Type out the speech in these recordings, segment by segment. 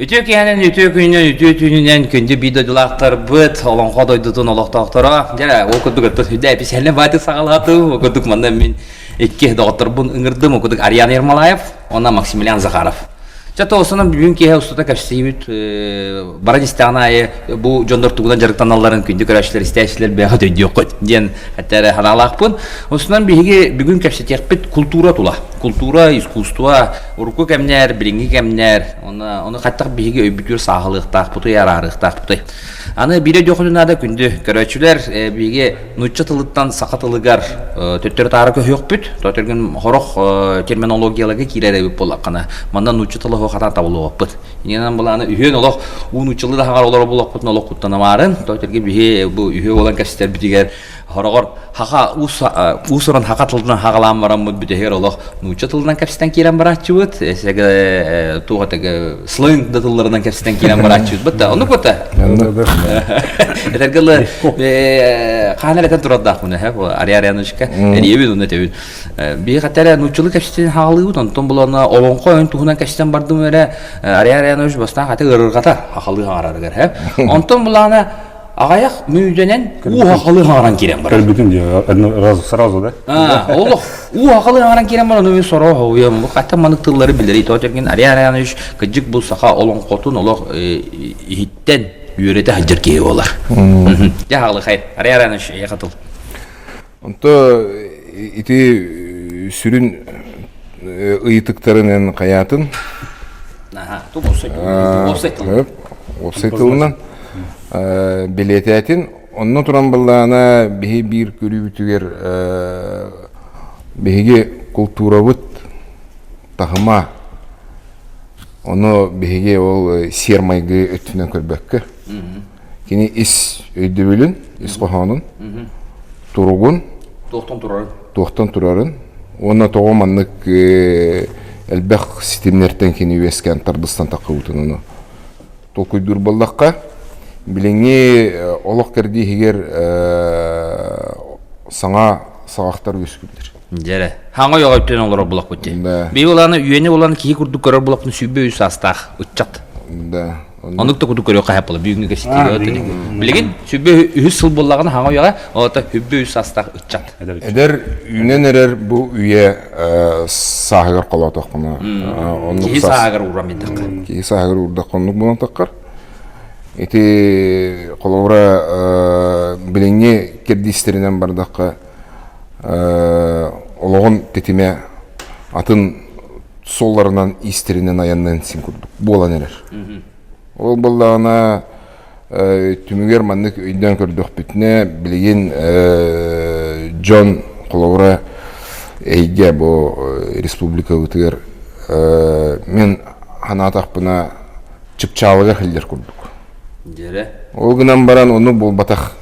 Үтүө киэһэнэн, үтүө күнүнэн, үтүө түүнүнэн күндү биир дойдулаахтарбыт, Олоҥхо дойдутун олохтоохторо. Дьэ, ол курдук оттон сүдэ эписэлэ бааты саҕалаатым. Ол курдук манна мин икки доҕотторбун ыҥырдым. Ол курдук Ариан Ермолаев уонна Максимилиан Захаров. Чэ, тоосунан бүгүн киэһэ устата кэпсиибит баран истэҕин аайы бу дьоннор тугунан дьарыктаналларын күндү көрөөччүлэр, истээччилэр бэйэҕит өйдүөххүт диэн этэрэ санаалаахпын. Устунан биһиги бүгүн кэпсэтиэхпит култуура тула. Култуура, искусство, урукку кэмнэр, билиҥҥи кэмнэр, ону, ону хаттах биһиги өйбүтүгэр сааһылыахтаахпытый, араарыахтаахпытый. Аны биирэ дьохунун наада күндү көрөөччүлэр, биһиги нуучча тылыттан саха тылыгар төттөрү-таары көһүөхпүт. Тоотөргүн хорох терминологияларга киирэр эбит буоллаххына, манна нуучча тыла суох хатаан табыллыбаппыт. Иннинэн былааны үһүөн олох уу нууччалыы да хаҥар олоро булахпытын олох куттанамаарын. Тоотөргө биһи бу үһүө буолан кэпсэтэрбитигэр Хороҕор хаха уус-уран хаха тылынан хаҕалаан бараммыт бүтэһигэр олох нуучча тылынан кэпсэтэн киирэн барааччыбыт. Эсэгэ туох этэ сленг да тылларынан кэпсэтэн киирэн барааччыбыт. Бытта оннук бытта. Этэргэ дылы хаан эрэтэн турардаахпын эһэ бу Ария Ариановичка эриэбин уонна этэбин. Биһи хатара нууччалыы кэпсэтэн хаҕалыыбыт, онтон булана олоҥхо өйүн туһунан кэпсэтэн бардым эрэ Ария Арианович бастаан хата ыарырҕатар хахалыы хаҥарарыгар һэ. Онтон булана Аҕайах мүнүүтэнэн уу хахалы хаҥаран киирэн барар. Көрбүтүм дии, раз сразу, да? Олох уу хахалы хаҥаран киирэн баран, ону сороо уйам бу хаттан маннык тыллары билэрий тоҕо тергин Ария Арианович кырдьык бу саха олоҥхотун олох иһиттэн үөрэтэ сылдьар киһи буолар. Дьэ хаалыхай Ария Арианович эйиэхэ тыл. Онто ити сүрүн ыйытыктарын эн хайаатын? Уопсай тылынан билиэтээтин. Онно туран былаана биһи биир көрүүбүтүгэр биһиги култуурабыт таһыма ону биһиги ол сиэр майгы өттүнэн көрбөккө Кини ис өйдөбүлүн, ис хоһоонун, туругун, туохтан турарын, туохтан турарын уонна тоҕо маннык элбэх ситимнэртэн кини үөскээн тардыстан таххыбытын ону толкуйдуур буоллахха, билиҥҥи олох кэрдииһигэр саҥа саҕахтар үөскүүллэр. Дьэрэ. Хаҥа ойоҕо өттүн олорор булахпыт дии. Биһи улааны үйэни улаан киһи курдук көрөр булахпын 23 саастаах ыччат. Да. Оннук да курдук көрүөххэ сөп буолар. Бүгүҥҥү кэпсэтиигэ Билигин сүбэ үһүс сыл буоллаҕына хаҥа үйэҕэ, оҕото хүббэ үс саастаах ыччат. Эдэр үүнэн эрэр бу үйэ сааһыгар холоотоххуна. Киһи сааһыгар ууран биэрдэххэ. Киһи сааһыгар уурдахха оннук буолан таххар. Ити холобура билиҥҥи кэрдиистэринэн бардахха олоҕун тэтимэ атын суолларынан иистэринэн айанныан син курдук буолан эрэр. Ол буоллаҕына түмүгэр маннык өйдөөн көрдөхпүтүнэ билигин дьон холобура эйгэ бу республикабытыгар мин санаатахпына чыпчаалыгар сылдьар курдук. Дьэрэ. Ол гынан баран ону буолбатах.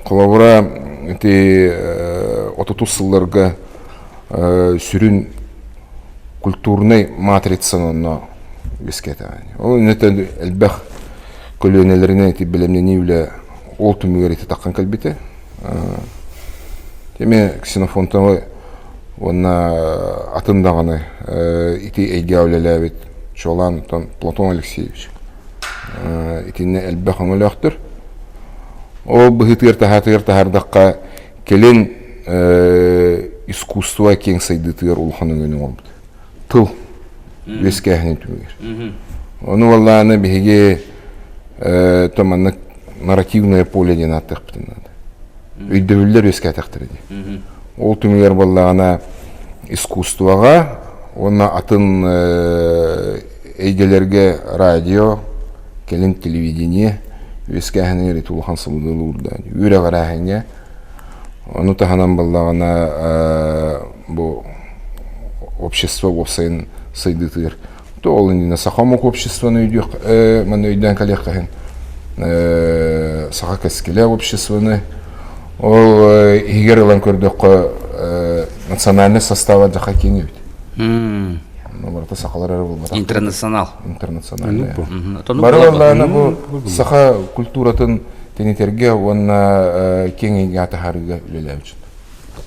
Холобура, ити отутус сылларга сүрүн культурнай матрицаны онно үөскэтэҕин. Ол иннинэ элбэх көлүөнэлэринэн ити бэлэмнэнии үлэ ол түмүгэр ити таххан кэлбитэ. Эмиэ Ксенофонтовы уонна атын даҕаны ити эйгэҕэ үлэлээбит чуолаан Платон Алексеевич Итиннэ элбэх өҥөлөөхтөр. Ол быһыытыгар таһаатыгар таһаардахха, кэлин искусство киэҥ сайдыытыгар улахан өҥөнү оҥорбут. Тыл үөскээһинин түмүгэр. Ону буоллаҕына биһиги то маннык нарративное поле диэн ааттыахпытын наада. Өйдөбүллэр үөскээтэхтэрэ дии. Ол түмүгэр буоллаҕына искусствоҕа уонна атын эйгэлэргэ радио, кэлин телевидение үөскээһинигэр ити улахан сабыдыалы уурда. Үөрэҕирээһиҥҥэ ону таһынан буоллаҕына бу общество уопсайын сайдыытыгар то ол иннинэ саха омук обществоны өйдүөх манна өйдөөн кэлиэххэ саха кэскилэ обществоны ол иһигэр ылан көрдөххө национальный состава дьаха киэҥ эбит. Барыта сахалар эрэ буолбатах. Интернационал. Интернациональный. Бары буоллаҕына бу саха культуратын тэнитэргэ уонна киэҥ эйгэҕэ таһаарыыга үлэлээбит.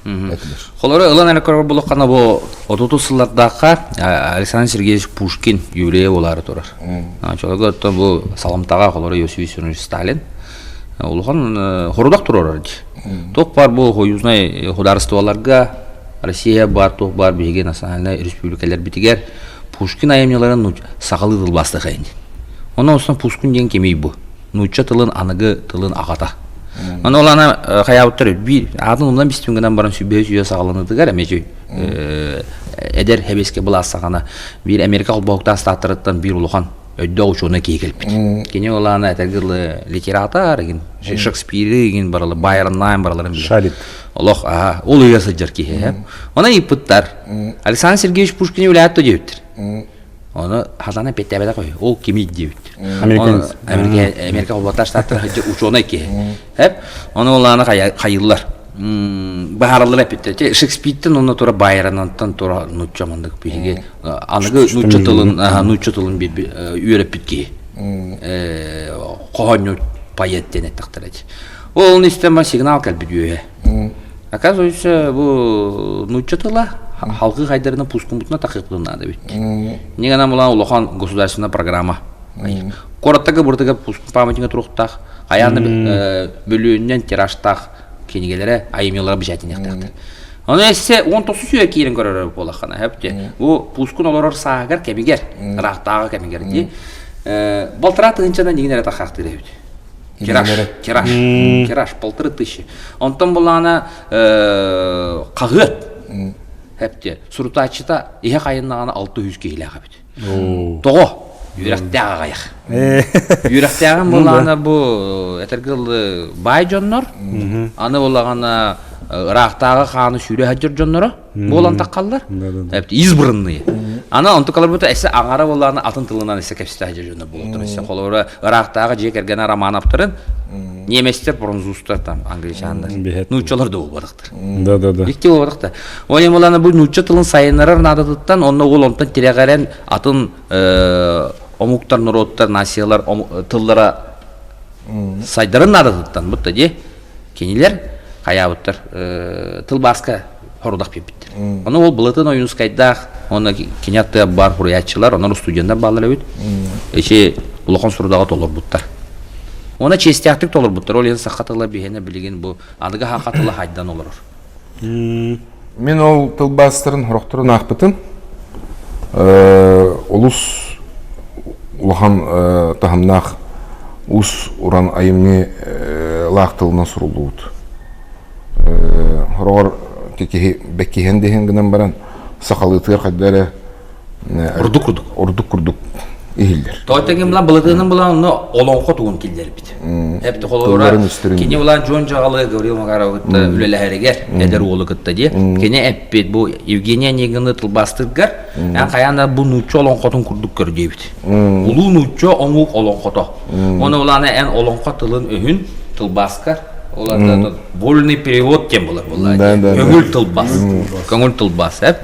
этилэр. Холоро ылан эрэ көрөр булаххана бу отутус сыллардаахха Александр Сергеевич Пушкин юбилейа буолаары турар. Чолого оттон бу саламтаҕа холоро Иосиф Виссарионович Сталин улахан хорудах турар дии. Туох бар бу союзнай художестволарга Россия бар туох бар биһиги национальнай республикаларбитигэр Пушкин айымньыларын сахалыы тылбаастыха ини. Онон основном Пушкин диэн кимий бу? Нуучча тылын аныгы тылын аҕата. Аны ол ана хайаабыттар биир аатын умнан бистим гынан баран сүбэһи сүйэ саҕаланытыгар эмиэ эдэр хэбиэскэ былаас саҕана биир Америка холбоһуктаах штаттарыттан биир улахан өйдөөх учуонай киһи кэлбит. Кини ол ана этэргэ дылы литератор игин Шекспири игин баралы Байроннаан бараларын билэр. Шарит. Олох аха ол үйэ сылдьар киһи. Она ыйыппыттар. Александр Сергеевич Пушкин үлэһит диэбиттэр. Ону хатана эппиэттээбэтэх үһү. Ол кимий диэбит. Американец. Америка Америка Холботар штаттар учуонай киһи. Эп ону олааны хайыллар. Баһараллар эппиттэр. Шекспиртен онно тура Байронантан тура нуучча маннык биһиги аныгы нуучча тылын нуучча тылын үөрэппит киһи. Хоһоонньу поэт диэн эттэхтэрэ. Ол истэн сигнал кэлбит үөһэ. Оказывается, бу нуучча тыла халкы хайдарына пускумутуна такыппытын наада бит. Нигана була улахан государственная программа. Куораттага буртага памятнига туруктаах, хайааны бөлүөннэн тиражтаах кинигэлere айымньылара бэчээтиниэхтээхтэр. Ону эссе 19 үйэ киирэн көрөр буолаххана, хэпте. Бу пускун олорор сааһыгар кэмигэр, ыраахтааҕы кэмигэр дии. Балтараа тыһынчанан дигин эрэ тахаахтыыр эбит. Тираж, тираж, тираж 1500. Онтон булаана хаһыат хэпте сурутааччыта иһэ хайыннаҕына 600 киһилээх эбит. Тоҕо? Үөрэхтээх аҕайах. Үөрэхтээҕин булаана бу этэргэ дылы баай дьоннор, аны булаҕана ыраахтааҕы хааны сүүрэ сылдьар дьонноро буолан таххаллар. Избранные. Аны онтукаларбыта эссе аҥара буоллаҕына атын тылынан эссе кэпсэтэ дьоннор буолуохтар. Эссе холобура ыраахтааҕы дьиэ кэргэнэ Романовтарын немецтер, французтар там англичаннар. Нууччалар да буолбатахтар. Да, да, да. Икки буолбатахтар. Ол буоллаҕына бу нуучча тылын сайыннарар наадатыттан онно ол онтон тирэҕирэн атын омуктар, норуоттар, нациялар тыллара сайдарын наадатыттан бутта дии кинилэр хайаабыттар тылбааска хорудах биэрбиттэр. Ону ол Былатын Ойуунскайдаах уонна кини аттыгар баар суруйааччылар, онон студеннар бааллар эбит. Эчи улахан сурудаҕа толорбуттар. Уонна чиэстээхтик толорбуттар. Ол иһин саха тыла биһиэнэ билигин бу аныгы саха тыла хайдан олорор. Мин ол тылбаастарын сорохторун аахпытым. Олус улахан таһымнаах уус уран айымньы лаах тылынан суруллубут. Хороҕор киһи бэккиһэн диһин гынан баран сахалыытыгар хайда эрэ Ордук курдук. Ордук курдук иһиллэр. Тойтогин булан былытыынан булан онно олоҥхо тугун киллэрбит. Эпти холобура кини булан Дьон Дьаҕалы Гаврил Макаров кытта үлэлэһэригэр эдэр уолу кытта дии. Кини эппит бу Евгения Онегины тылбаастыыргар эн хайаан да бу нуучча олоҥхотун курдук көр диэбит. Улуу нуучча омук олоҥхото. Оны улаана эн олоҥхо тылын өһүн тылбааскар ол вольный перевод диэн буолар буолла. Көҥүл тылбаас. Көҥүл тылбаас эп.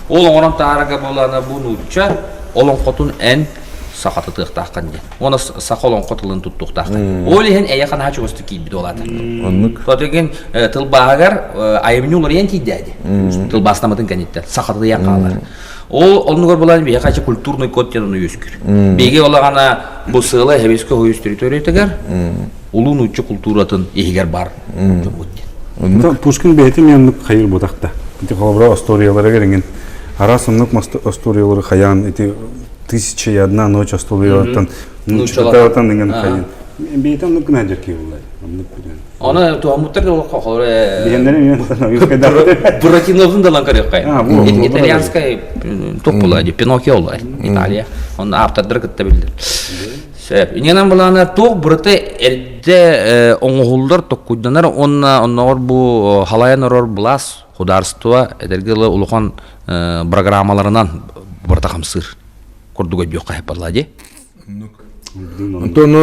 Ол оҥорон таарага буолана бу нуучча олоҥхотун эн сахатытыахтааххын диэн. Уонна саха олоҥхо тылын туттуохтааххын. Ол иһин эйэ ханаһа чугастык киирбит буолаата. Оннук. Тотигин тылбааһыгар айымньы уларыйан тиийдээди. Тылбаастаммытын кэнниттэн сахатытыйан хаалар. Ол оннугар булан биһиэхэ ача культурный код диэн ону үөскүүр. Биһиги олаҕана бу сыала Хэбискэ хойус территориятыгар улуу нуучча култууратын иһигэр бар дьоммут диэн. Пушкин бэйэтин мен оннук хайыр буотахта. Ити холобура остуоруйаларыгар иҥин араас оннук остуоруйалары хайаан ити тысяча и одна ночь остуоруйалартан нууччалартан иҥин хайын. Бэйэтэ оннук гына дьэркей буллар. Оннук билэн. Оны туомуттар да олоххо холобура Биһэннэри мен Буратиновын далан көрүөххэ. Итальянскай туох була Пиноккио була Италия. Оны автордары кытта биллэр. Сөп. Иннинэн булаана туох бырыты эрдэ оҥоһуллар, токкуйданар уонна онноҕор бу халайан орор былаас художество эдэргэ ыла улахан программаларынан барыта хамсыыр курдук өйдүөххэ сөп буолла дии. Онтон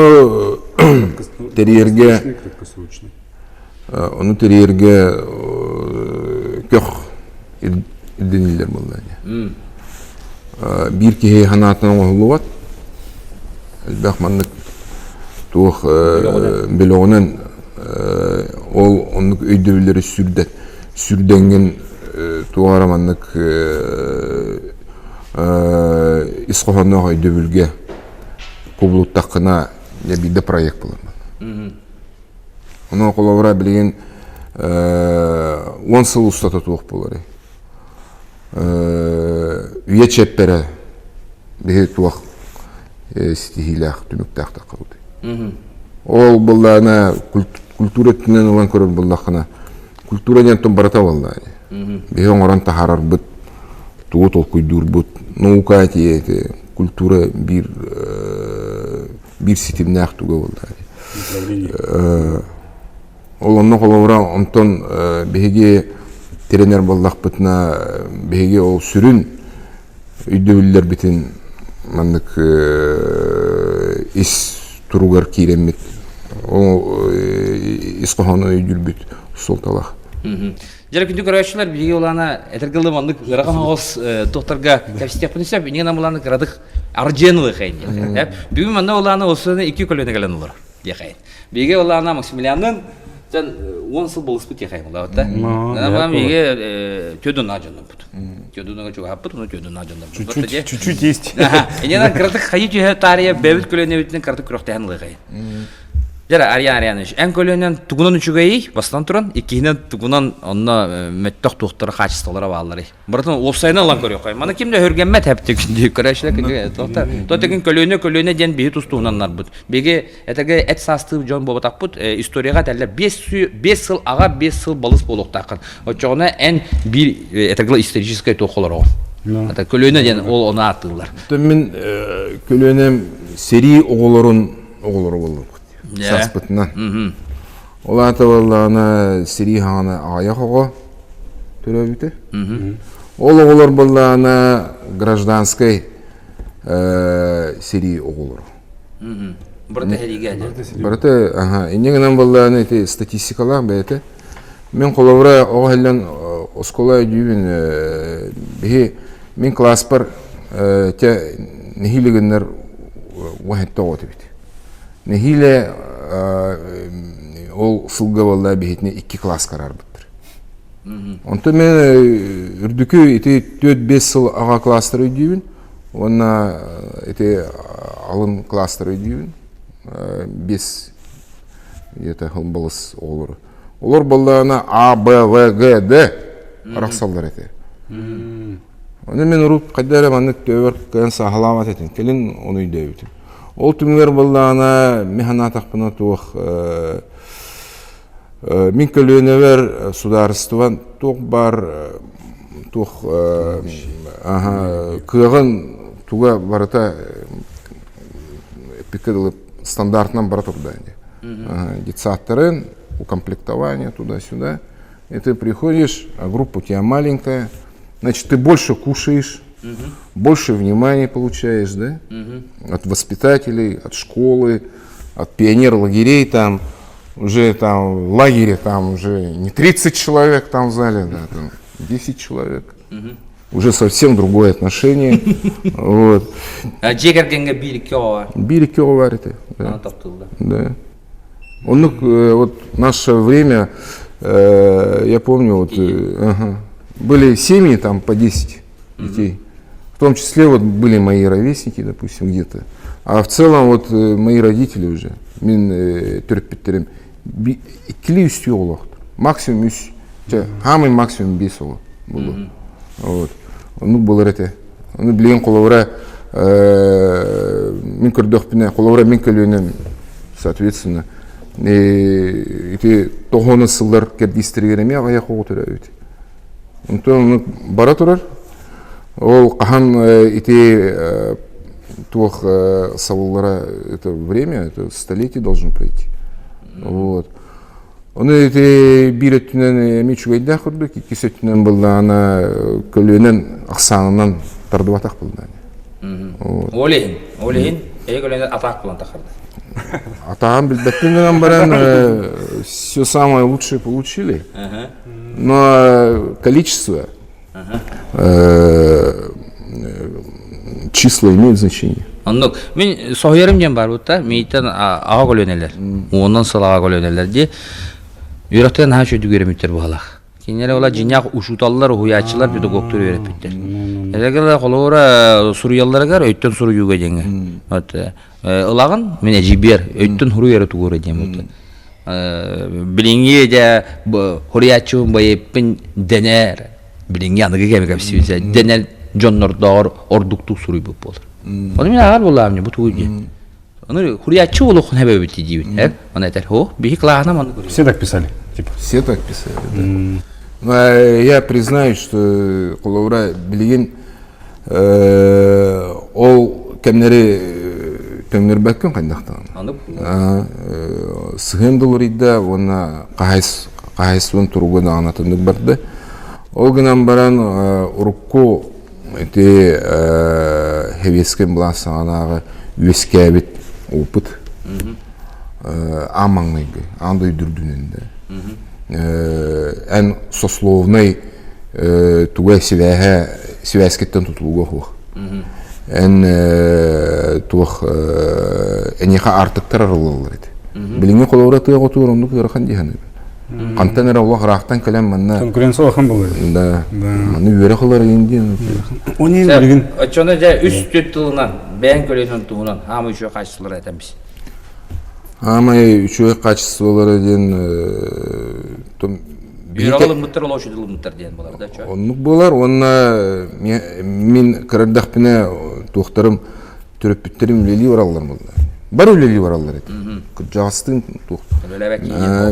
тэрийэргэ ону тэрийэргэ көх ирдэниллэр буолла дии. Биир киһи санаатын оҥоһуллубат. Элбэх маннык туох бөлөҕүнэн ол оннук өйдөбүллэри сүрдэ. сүрдэҥҥин туох эрэ маннык ис хоһоонноох өйдөбүлгэ кубулуттаххына дьэ биирдэ проект буолар. Ону холобура билигин 10 сыл устата туох буоларый? Үйэ чиэппэрэ биһи туох ситиһиилээх түмүктээх таххабытый. Ол буоллаҕына культура өттүнэн ылан көрөр буоллаххына культура диэн тон барыта буоллаҕа Биһи оҥорон таһаарарбыт, тугу толкуйдуурбут, наука эти культура биир биир ситимнээх туга буоллаҕа Ол онно холобура онтон биһиги тирэнэр буоллахпытына биһиги ол сүрүн өйдөбүллэрбитин маннык ис туругар киирэммит ол ис хоһоонун өйдүүрбүт суолталаах. Дьэ күндү көрөөччүлэр биһиги улаана этэргэ дылы маннык ыарахан оҕус туохтарга кэпсэтиэхпин сөп инньэ гынан улаана кыратык ардьыан ылыахайын диэхэ. Бүгүн манна улаана осуна икки көлүөнэ кэлэн олорор диэхайын. Биһиги улаана Максимилианнын Сен 10 сыл болуспут диэхайын улаабыта. Нам биһиги төдүнаа дьоннорбут. Төдүнага чугаһаппыт, ону төдүнаа дьоннорбут. Чуть-чуть, чуть-чуть есть. Инньэ кыратык хайы түһэ таарыйа бэбит көлүөнэбитинэн кыратык күрэхтэһэн ылыахайын. Дьэ, Ариан Арианович, эн көлүөнэн тугунан үчүгэйий, бастан туран, иккиһинэн тугунан онно мөттөх туохтара, хаачыстыбалара баалларый? Барытын уопсайынан ылан көрүөххэ. Маны ким да өһүргэммэт хэптик дии көрөөччүлэр күндү тоохта. Тотегин көлүөнэ көлүөнэ диэн биһи тустуһунаннарбыт. Биһиги этэгэ эт саастыы дьон буолбатахпыт. Историяҕа этэллэр 5 сыл аҕа, 5 сыл балыс буолуохтааххын. Оччоҕуна эн биир этэгэ историческай туох олороҕун. Ата көлүөнэ диэн ол ону ааттыыллар. Мин көлүөнэм сэрии оҕолорун оҕолоро буоллубут сааспытынан. Ол аата буоллаҕына сэрии хаҕана аҕыйах оҕо төрөөбүтэ. Ол оҕолор буоллаҕына гражданскай сэрии оҕолоро. Барыта сэриигэ Барыта аха инньэ гынан буоллаҕына ити статистикалаах бэйэтэ. Мин холобура оҕо иһиллэн оскуола өйдүүбүн биһи мин класспар те нэһиилэ гыннар уһэтте оҕо этибит. Нэһиилэ ол сылга буолла биһитини икки класска араарбыттар. Онтон мен үрдүкү ити 4-5 сыл аҕа класстар өйдүүбүн уонна ити алын класстар өйдүүбүн. 5 где-то балыс оҕолору. Олор буоллаҕына А, Б, В, Г, Д арахсаллар этэ. Ону мин урут хайда эрэ маннык төбөр кыайан сааһылаабат этим. Кэлин ону өйдөөбүтүм. Ол түмүгэр буоллаҕына мин санаатахпына туох мин көлүөнэбэр судаарыстыбан туох баар туох кыаҕын туга барыта эппиккэ дылы стандартынан бара турда ини. Детсадтарын, укомплектование туда-сюда. И ты приходишь, а группа у тебя маленькая, значит, ты больше кушаешь, больше внимания получаешь, да? От воспитателей, от школы, от пионер-лагерей там, уже там в лагере там уже не 30 человек там в зале, да, там 10 человек. Уже совсем другое отношение. Вот. Дьиэ кэргэҥҥэ биир икки оҕо бар. Биир икки оҕо бар этэ. Да. Да. Оннук вот наше время, я помню, вот ага, были семьи там по 10 детей. В том числе вот были мои ровесники, допустим, где-то. А в целом вот мои родители уже, мин төрөппүттэрим, иккилии үстүү оҕолоохтор. Максимум үс, хаамый максимум биэс оҕо буолуо. Вот. Оннук буолар этэ. Ону билигин холобура мин көрдөхпүнэ, холобура мин көлүөнэм, соответственно, ити тоҕуона сыллар кэрдиистэригэр эмиэ аҕыйах оҕо төрөөбүт. Онтон ону бара турар. Ол хаһан ити туох сабыллара это время, это столетие должно пройти. Вот. Ону ити биир өттүнэн эмиэ үчүгэйдээх курдук, иккис өттүнэн быллаана көлүөнэн ахсаанынан тардыбатах быллаана. Ол иһин, ол иһин эйэ көлүөнэ атаак булан тахарды. Атаан билбэппин гынан баран все самое лучшее получили. Но количество числа имеют значение. Оннук. Мин соһуйарым диэн бар бутта. Мийтен аҕа көлүөнэлэр. Уоннан сыл аҕа көлүөнэлэр дии. Үөрэхтэн наһаа үчүгэй үөрэммиттэр буолалах. Кинилэр ола дьиҥнээх учууталлар, уһуйааччылар, педагогтар үөрэппиттэр. Эдэгэл холобура суруйалларыгар өйтөн суруйууга диэҥҥэ. Вот ылаҕын мин эдьиийбиэр өйтөн суруйары тугура диэн вот. Билиҥҥи дьэ суруйааччыбын байыппын дэнэр билиҥҥи аныгы кэми кэпсиибит дэнэр дьоннордооҕор ордуктук суруйбут буолар. Ону мин ааҕар буоллаҕым бу тугуй диэн. Ону хуруйааччы буолуоххун эбэбит диибин. Эр, ону этэр, о, биһи кылааһына маннык Все так писали, типа. Все так писали, да. Но я признаюсь, что холобура билигин ол кэмнэри төҥнөрбөккүн хайдахтаҕына. Сыһыан да уларыйда уонна хаһайыстыбан туруга даҕаны атыннык барда. Ол гынан баран урукку Ити Сэбиэскэй былаас саҕанааҕы үөскээбит опыт аан маҥнайгы, аан дойду үрдүнэн да эн сословнай туга сибээһэ сибээскиттэн тутулуга суох. Эн туох эниэхэ аартыктар арыллаллар этэ. Билиҥҥи холобура тыа хотуур оннук ыарахан дии саныыбын. Хантан эрэ олох ыраахтан кэлэн манна Конкуренция улахан буолар. Да. Манна үөрэх ылар иин диэн. Онин билигин Оччону дьэ үс түт тылынан бэйэн көлүөнэн туһунан аамай үчүгэй хаачыстыбалары этэммис. Аамай үчүгэй хаачыстыбалара диэн Үөрэх ылыммыттар ол үчүгэй ылыммыттар диэн буолар да чө. Оннук буолар уонна мин кырардахпына туохтарым төрөппүттэрим үлэлии бараллар буолла. Бары үлэлии бараллар этэ. Кырдьаҕастыын туох.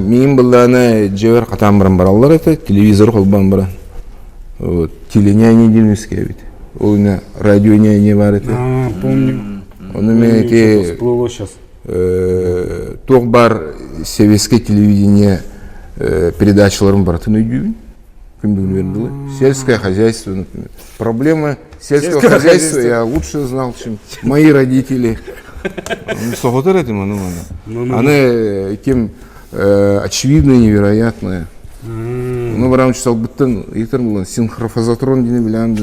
Миин быллаана дьиэбэр хатаан баран бараллар этэ, телевизор холбоон баран. Вот, теленяне диэн үскээбит. Ол инэ радионяне бар этэ. помню. Ону мен эти туох бар советское телевидение передачаларын барытын өйдүүбүн. Күн бүгүнүгэр дылы. Сельское хозяйство, например. Проблемы сельского хозяйства я лучше знал, чем мои родители. Соҕотор этим, аны маны. Аны ким очевидное, невероятное. Ну, барам часалбыттан ыйытар булан синхрофазотрон дине билям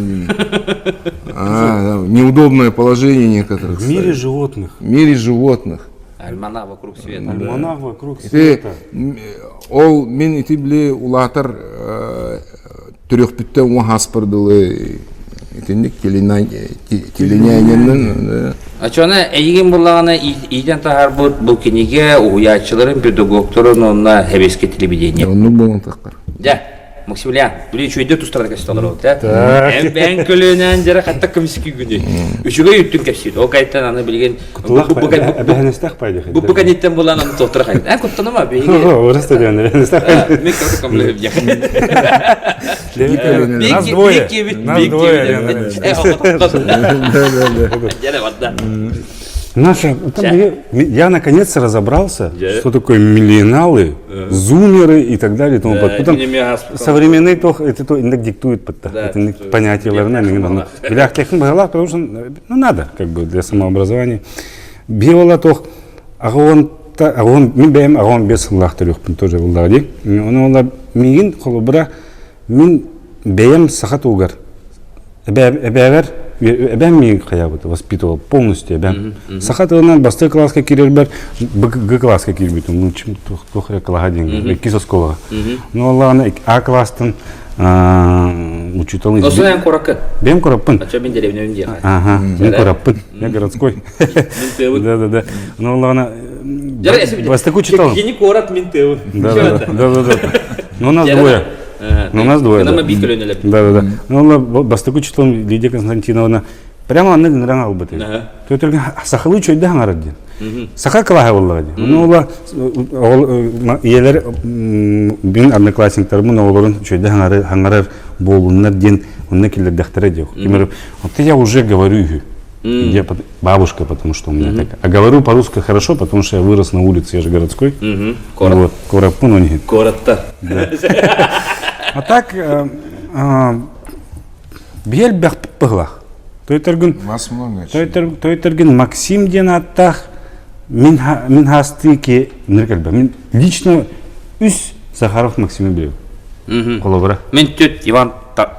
А, неудобное положение некоторых. В мире животных. В мире животных. Альманах вокруг света. Альманах вокруг света. Ол мин ити били улаатар төрүөхпүттэн уон хаспар дылы итинник теленяниннын Очоно эйигин буллаҕына иитэн таһаарбыт бу кинигэ уһуйааччыларын, педагогтарын уонна сэбиэскэй телевидение. Оннук буолан таххар. Дьэ, Максимилиан, били үчүгэйдик тустарга кэпсэтэ олоробут, э? Эн бэйэҥ көлүөнэн дьэрэ хатта көмүскүү күнү. Үчүгэй үттүн кэпсиир. Ол кайттан аны билигин Эбэһэнэстэх пайда. Бу бу кэнниттэн булан аны тохтор хайын. Эн куттаныма биһиги. Орыс стадион эбэһэнэстэх пайда. Мен кырдык комлөһүм Нас двое. Нас двое. Наша, я наконец разобрался, что такое миллионалы, зумеры и так далее и тому подобное. Потом современный тох, это то иногда диктует это понятие потому что ну, надо как бы для самообразования. Биола тох, аҕон аҕон мин бэйэм аҕон бес сыллаах төрүөхпүн тоже буллаҕа дии. Ону ола миигин холобура мин бэйэм саха тугар эбээбэр эбээм миигин хайаабыт воспитывал полностью эбээм. Саха тылынан бастакы класска киирэрбэр Г класска киирбитим ну чем туох эрэ клаһа диэн иккис оскуолаҕа. Ну аллаҕына А класстан учутал Осун эн кураккын? Бэйэм кураппын. Ача мин деревнябын диэхэ. Ага, мин кураппын. Я городской. Да, да, да. Ну, аллаҕына бастакы учутал. Кини куорат мин тыабын. Да, да, да, да. Ну, у нас двое. Ну, у нас двое. Да, да, да. Ну, бастакы учителом Лидия Константиновна прямо анны гыныран албыт. Төтөргө сахалыы чөйдө хаҥарар диэн. Саха кылааһа буоллаҕа дии. Ону ола ийэлэр мин одноклассниктарбын оҕолорун чөйдө хаҥарар буолуннар диэн онно киллэрдэхтэрэ диэх. Вот я уже говорю үһү. Я бабушка, потому что у меня так. А говорю по-русски хорошо, потому что я вырос на улице, я же городской. Вот, Кораппун у них. Коротто. А так, биһи элбэхпит быһылах. Тойтергин Вас много. Тойтергин Максим диэн ааттаах мин мин хаастыы ки ныркэлбэ. Мин лично үс Захаров Максимы билэбин. Холобура. Мин түт Иван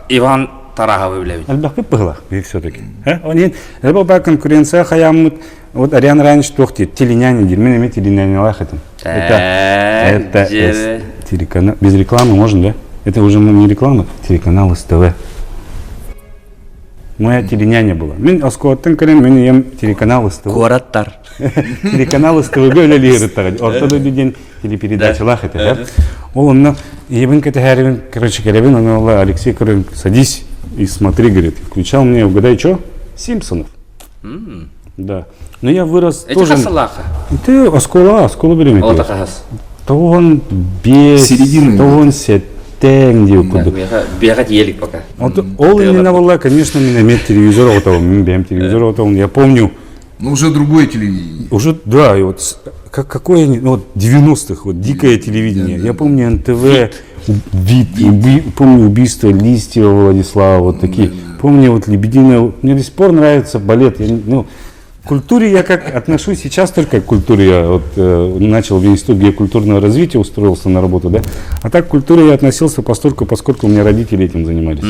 Иван Тараһовы билэбин. Элбэхпит быһылах биһик все-таки. Онин элбэх баа конкуренция хаяммыт вот Ариан Ранич туох диир теленяне диир. Мин эмиэ теленянялаах этим. Это это телеканал без рекламы можно, да? Это уже не реклама, телеканал СТВ. Моя теленяня была. Мин оскуолаттан кэлэн мин ийэм телеканал СТВ. Куораттар. Телеканал СТВ-га үлэлиир Орто дойду диэн телепередачалаах этэ. Ол онно ийэбин кэтэһээрибин, короче, кэлэбин, ону Алексей говорит, садись и смотри, говорит. Включал мне, угадай, что? Симпсонов. Да. Но я вырос Эти тоже... хасалаха. Ты оскола, оскола береме. Ол тахас. Тоҕон бес, Середины. тоҕон сеттең диye курдук. Бега елик пока. Вот ол именно была, конечно, мен эме телевизор отоғым, мен бэйэм телевизор отоғым. Я помню, Но уже другое телевидение. уже, да, и вот как, какое, ну, вот 90-х, вот дикое телевидение. Я помню НТВ, вид, помню убийство Листьева Владислава, вот такие. Помню вот Лебединое, мне до сих пор нравится балет. Я, ну, к культуре я как отношусь сейчас только к культуре. Я вот начал в Институт геокультурного развития, устроился на работу, да. А так к культуре я относился постольку, поскольку у меня родители этим занимались.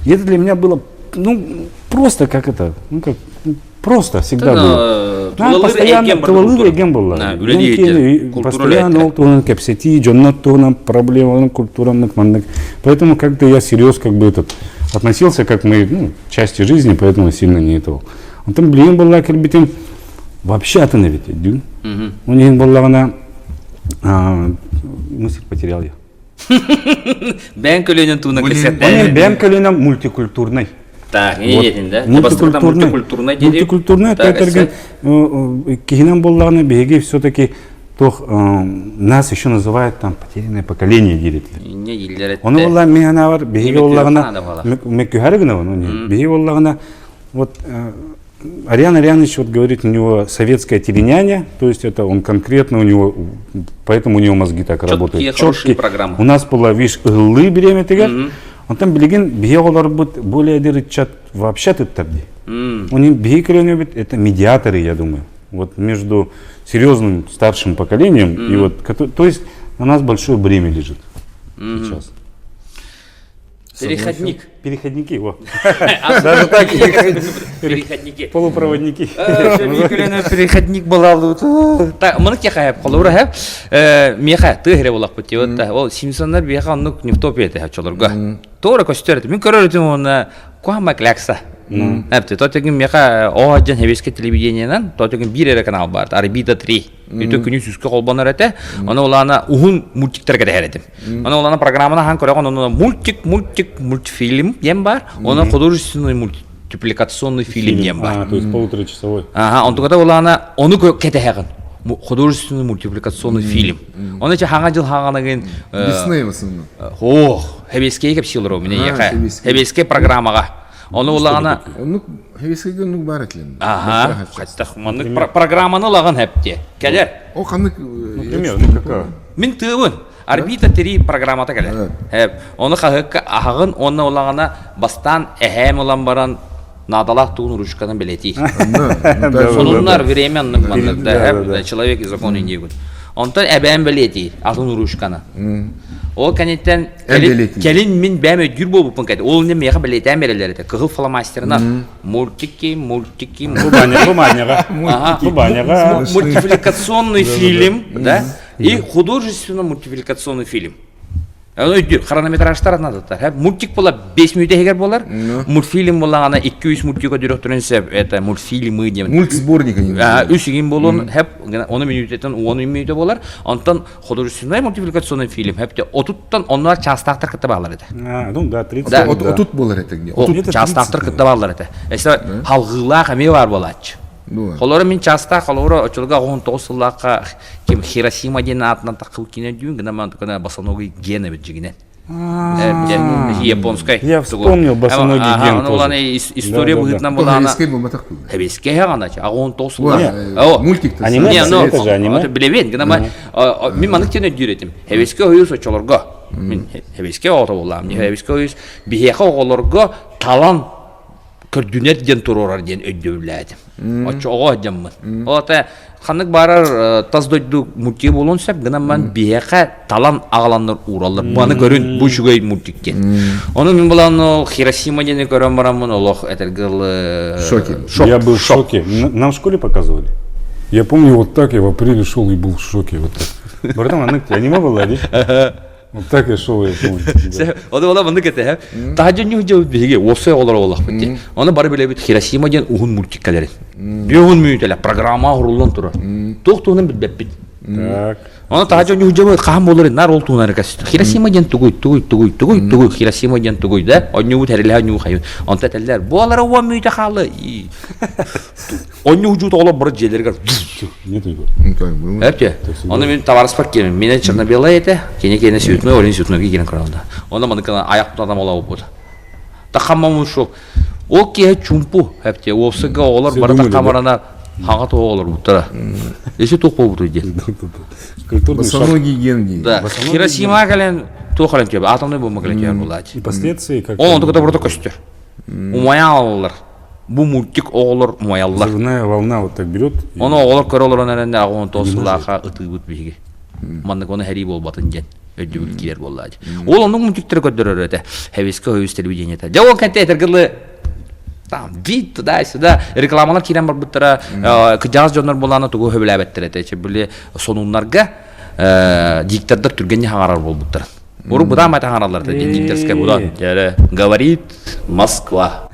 И это для меня было, ну, просто как это, ну, как, ну, просто всегда было. Да, постоянно тулалыыр эйгэм буолла. Постоянно ол туһунан кэпсэтии, дьоннор туһунан проблемаларын, культурамнык, маннык. Поэтому как-то я серьез как бы этот относился как мы, ну, части жизни, поэтому сильно не этого. Онтон билигин буолла кэлбитим вообще атын эбит дүүн. Ол иһин буоллаҕына мысль потерял я. Бэйэҥ көлүөнэн туһунан кэпсэтэ. Бэйэм көлүөнэм мультикультурный. Так, не да? Мультикультурный. Мультикультурный. Мультикультурный, это киһинэн буоллаҕына биһиги все-таки туох нас еще называют там потерянное поколение дииритилэр. Не дииллэр Ону буолла мин санаабар биһиги буоллаҕына мөккүһәри гынабын биһиги буоллаҕына вот Ариан Арианович вот говорит, у него советская теленяня, то есть это он конкретно у него, поэтому у него мозги так Четкие, работают. хорошие программы. У нас была, видишь, ыһыллыы бириэмэтигэр, онтон билигин биһи оҕолорбут более эдэр ыччат вообще тыттар дии. У них биһи көлүөнэбит это медиаторы, я думаю. Вот между серьезным старшим поколением и вот, то есть на нас большое бремя лежит сейчас. Переходник. Переходники, вот. Даже так. Переходники. Полупроводники. Переходник была Так, маны кехайып холура хэп. Меха тыһыре булакпыт диэбит Ол Симпсоннар биэхэ оннук нефтопия этэ очолорго. Туора көстөр этэ. Мин көрөр этим уонна куһама клякса. Эпти, тотегин меха о дьэн хебеске телевидениенан, тотегин биир эрэ канал бар, Орбита 3. Үтө күнү сүүскэ холбонор этэ. Ону улаана уһун мультиктарга тэһэр этим. Ону улаана программаны хаан көрөҕүн, ону мультик, мультик, мультфильм диэн бар. Ону художественный мультипликационный фильм диэн бар. А, то есть полуторачасовой. Ага, онтуката улаана ону кэтэһэҕин. Художественный мультипликационный фильм. Оны че хаҥа жыл хаҥанагын Дисней в основном. Ох, хэбескей кэпсиилэр у меня Хэбескей программаға. Оны улаана Оннук хэбескейге оннук бар этилен. Ага, хаттах маннык программаны лаган хэпте. Кэлэр. О ханнык Например, ну какая? Мин тыыбын. Орбита 3 программата кэлэр. Хэп. Оны хаһыкка аһаҕын онно улаҕана бастаан эһээм ылан баран наадалаах тугун ручканан бэлиэтии. Сонуннар время оннук маннык да человек и закон индиегун. Онтон эбээм бэлиэтиир атын ручканы. Ол кэнниттэн кэлин мин бэйэм өйдүүр буолбуппун кэт. Ол иннинэ миэхэ бэлиэтээн биэрэллэр этэ. Кыһыл фломастерынан мультики, мультики, Бу баняҕа. Бу баняҕа. Мультипликационный фильм, да? И художественно мультипликационный фильм. Өйдүүр, хронометражтар надо. Мультик була 5 мүнөтэ иһигэр буолар. Мультфильм буоллаҕына 2-3 мультика дүрөхтөрүн сөп. Это мультфильмы диэн. Мультсборник они. Үс игин буолуон хэп, оны мүнөтөтөн 10 мүнөтө буолар. Онтон художественный мультипликационный фильм хэпте отуттан оннуар чаастаахтар кытта баалар этэ. А, ну да, 30. Да. Отут буолар этэ. Чаастаахтар кытта баалар этэ. Эсэ халгыылаах эмиэ баар буолааччы. Холоро мин чаастаах холоро очолго 19 сыллаахха ким Хиросима диэн аатынан таххыл киинэ дүүн гына ман гына босоногий ген эбит дьигинэн. Японскай. Я вспомнил босоногий ген тоже. История быһыытынан булаана. Хэбискэй буолбатах Хэбискэй хаҕана аҕон тоҕус Мультик Аниме, это же аниме. Билэбин гына мин маннык диэн өйдүүр этим. Хэбискэй ойуус очолорго. Мин хэбискэй оҕото буоллаам. Хэбискэй ойуус биһиэхэ оҕолорго талан көрдүнэр диэн туруорар диэн өйдөбүллээтим. Оччоҕо дьаммын. Ол ата ханнык баарар тас дойду мультига буолуон сөп, гынан ман биһиэхэ талан аҕаланнар уураллар. Баны көрүн, бу үчүгэй мультик диэн. Ону мин булан ол Хиросима диэни көрөн бараммын олох этэргэл Шоке. Шок. Я был в шоке. Нам в школе показывали. Я помню, вот так я в апреле шел и был в шоке. Вот так. Братан, анык аниме была, да? Вот так и шел, я помню. Ону ола маннык этэ. Таһдьа ньүһдьэ биһиги уопсай оҕолор олохпут дии. Ону бары билэбит Хиросима диэн уһун мультик кэлэрин. Биһун мүнүүтэлэ программа оһоруллан турар. Туох туһунан билбэппит. Так. Ону таһдьа ньүһдьэ хаһан буолар наар ол туһунан кэс. Хиросима диэн тугуй, тугуй, тугуй, тугуй, тугуй, Хиросима диэн тугуй да? Онньугу тэрилэһэ онньугу хайын. Онто этэллэр, буолара уон мүнүүтэ хаалла. Онньугу жуут оҕолор бары дьиэлэригэр Нет, Егор. Эпте. Оны мен товарыспар киэмин. Мене черно-белое этэ. Кини киэнэ цветной, олин цветной киирэн көрөлдө. Оны маныкына аяқ тутатам ола болбут. Тахаммамын шок. Ол киһи чумпу эпте. Уопсыга оҕолор бары тахамарана хаҥа оҕолор буттара. Эси туох болбутуй диэн. Босоногий ген дии. Да. Хиросима кэлэн туох кэлэн түөбэ. Атомный бомба кэлэн түһэр булаачы. И последствия как... Ол онтука да көстөр. Умайан алалар. Бу мультик оҕолор умайаллар. Взрывная волна вот так берет. Ону оҕолор көрө олорон эрэннэ аҕа тоҕус сыллаахха ытыыбыт биһиги. Маннык ону һэрии буолбатын диэн өйдөбүл киирэр буоллаа дии. Ол оннук мультиктары көрдөрөр этэ. Хэвискэ хөвүс телевидениета. Дьэ ол кэнтэ этэргылы там вид туда-сюда рекламалар киирэн барбыттара кыдьаас дьоннор буолаана тугу хөбүлээбэттэр этэ. Чэ били сонуннарга диктордар түргэнни хаҥарар буолбуттар. Урут бытаан байтан хаҥараллар этэ дикторская будан. Говорит Москва.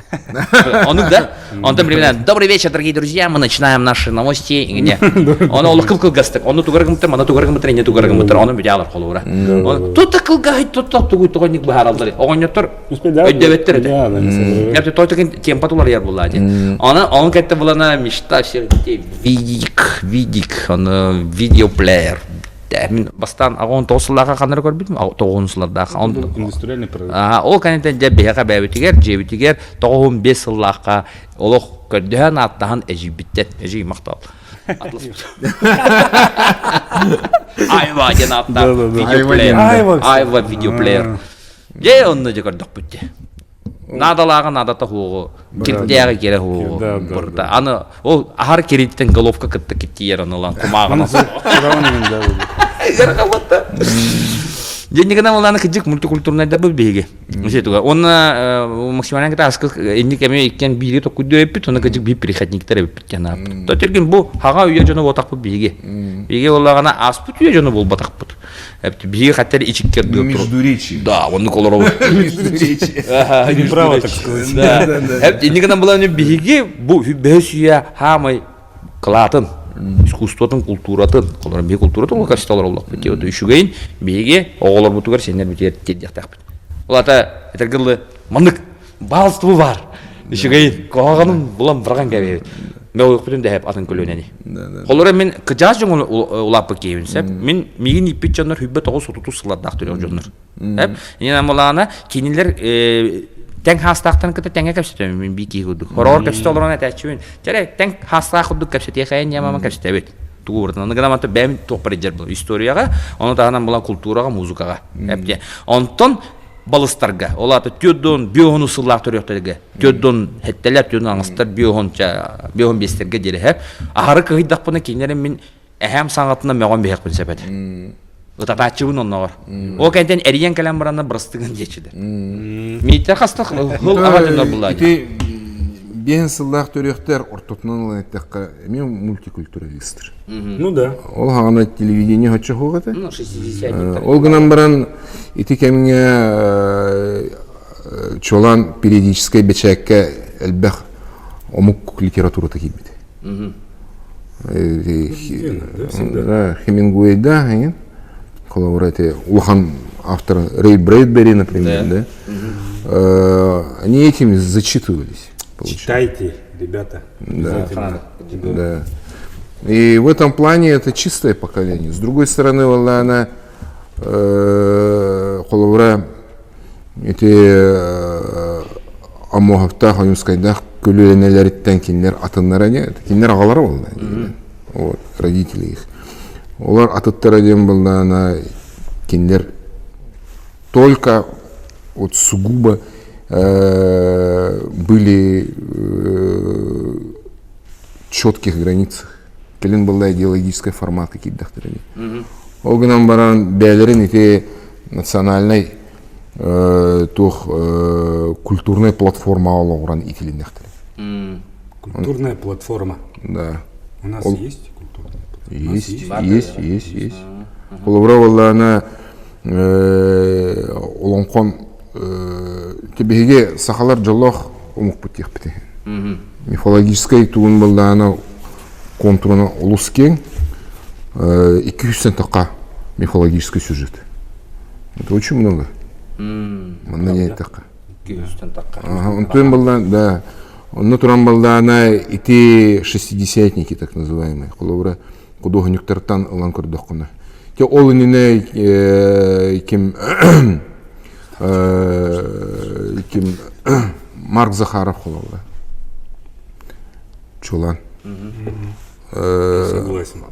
Онук да? Онтон примерно «Добрый вечер, дорогие друзья, мы начинаем наши новости». Не. Он ол кыл кылгастык. Ону тугар гымтыр, маны тугар гымтыр, инне тугар гымтыр, ону бүтэ холуура. Тут кылгаһый, тут тугуй тоҕонник быһаараллар. Оҕонньоттор өйдөбөттөр этэ. Я той темпа туларыйар булла ди. Оны он кэтте булана мечта всех детей видик, видик, оны видеоплеер. Мин бастаан аҕон тоҕус сыллааха ханнары көрбүтүм, тоҕуһун сыллардаах. Индустриальный прорыв. Ол кэнниттэн дьэ биһиэхэ бэйэбитигэр, дьиэбитигэр тоҕуһун биэс сыллаахха олох көрдөһөн ааттаһан эдьиийбиттэн эдьиий махтал. Айва диэн ааттаах видеоплеер. Айва видеоплеер. Дьэ онно дьэ көрдөхпүт дьэ. Наадалааҕа наадата хуоҕу, кирдээҕи кирэ хуоҕу бурда. Аны ол аһар кириттен головка кытта киттиер аны ылан кумааҕына. Дьэннигина оланы кыдьык мультикультурнайдарбыт биһиги. Туга. Онна максимально кыта аскы инник эми иккен биири токкуйду эппит, онна кыдьык биир переходниктер эбиппит диэн То тергин бу хаға үйе дьоно буотахпыт биһиги. Биһиги оллаҕына аспыт үйе дьоно буолбатахпыт. Биһиги хаттар ичиккер Междуречие. Да, оннук олоробут. Междуречие. Право, так сказать. Да. Инник гынан булан биһиги бу бөһөс үйе хаамай кылаатын, искусствотын, культуратын, олор биһи культуратын ол качестволар оллохпут диye үчүгэйин биһиги оҕолорбутугар сеннер битигэр тиэрдиэхтээхпит. Ол ата этэргылы маннык баалстыбы бар. Үчүгэйин куһаҕанын булан быраҕан кэбиһэбит. Мен ойукпутун дэһэп атын көлүөнэни. Холоро мин кыдьаас дьоҥ улааппыт киһибин сөп. Мин миигин ииппит дьоннор хүббэ тоҕус отутус сыллардаах төрүөх дьоннор. Эп инэн булаана кинилэр тэҥ хаастаахтарын кытта тэҥҥэ кэпсэтэбин мин бии киһи курдук. Хороҕор кэпсэтэ олорон этээччибин. Чэрэ тэҥ хаастаах курдук кэпсэтиэхэйин ньамама кэпсэтэбит. Тугу барытын. Аны гынан бэйэм туохпар илдьэр була. Историяҕа, ону таһынан була культураҕа, музыкаҕа. Эпте. Онтон балыстарга, ол аата түөрт биоһуну сыллаах төрүөхтэргэ, түөрт хэттэлэр, түөрт аҥастар, биоһун, биоһун биэстэргэ диэри аһары кыһыйдахпына кинилэри мин эһээм саҥатынан мөҕөн биһиэхпин сөп этэ. Ытатааччыбын онноҕор. Ол кэнтэн эрийэн кэлэн баранна бырастыгын диэччилэр. Мииттэ хаста хыл аҕа дьоннор буллаа. Ити биэһин сыллаах төрүөхтэр ортотунан ылан эттэххэ эмиэ мультикультуралистар. Ну да. Ол хаҕана телевидение хочо хуох этэ. Ну, 60 Ол гынан баран ити кэмҥэ чуолаан периодическай бэчээккэ элбэх омук литературата киирбит. Хемингуэйда эҥин холобура эти улахан автор Рэй Брэдбери, например, да? Они этим зачитывались. Читайте, ребята. Да. Да. И в этом плане это чистое поколение. С другой стороны, она холобура ити Аммоһовтаах Ойуунскайдаах көлүөнэлэриттэн кинилэр атыннара не кинилэр аҕалара буолла вот родители их олор атыттара диэн буоллаҕына кинилэр только вот сугубо были четких границах кэлин была идеологическая форматы киирдэхтэрэ ол гынан баран бэйэлэрин ити национальнай туох культурная платформа олоҕуран итилиннэхтэрэ. Культурная платформа. Да. У нас есть культурная платформа? Есть, есть, есть, есть. Холобура буоллаҕына. Олоҥхон биһиги сахалар дьоллоох омукпут диэхпит иһин. Мифологическай тугун быллаана контурун олус киэҥ. 200 тахха мифологический сюжет. Это очень много. Манна не эттэххэ. 200 тахха. Онтон быллаан, да. Онно туран быллаана ити шестидесятники так называемые. Холобура худуоһунньуктартан ылан көрдөххүнэ. Те ол иннинэ ким ким Марк Захаров холобура. Чулан. Согласен.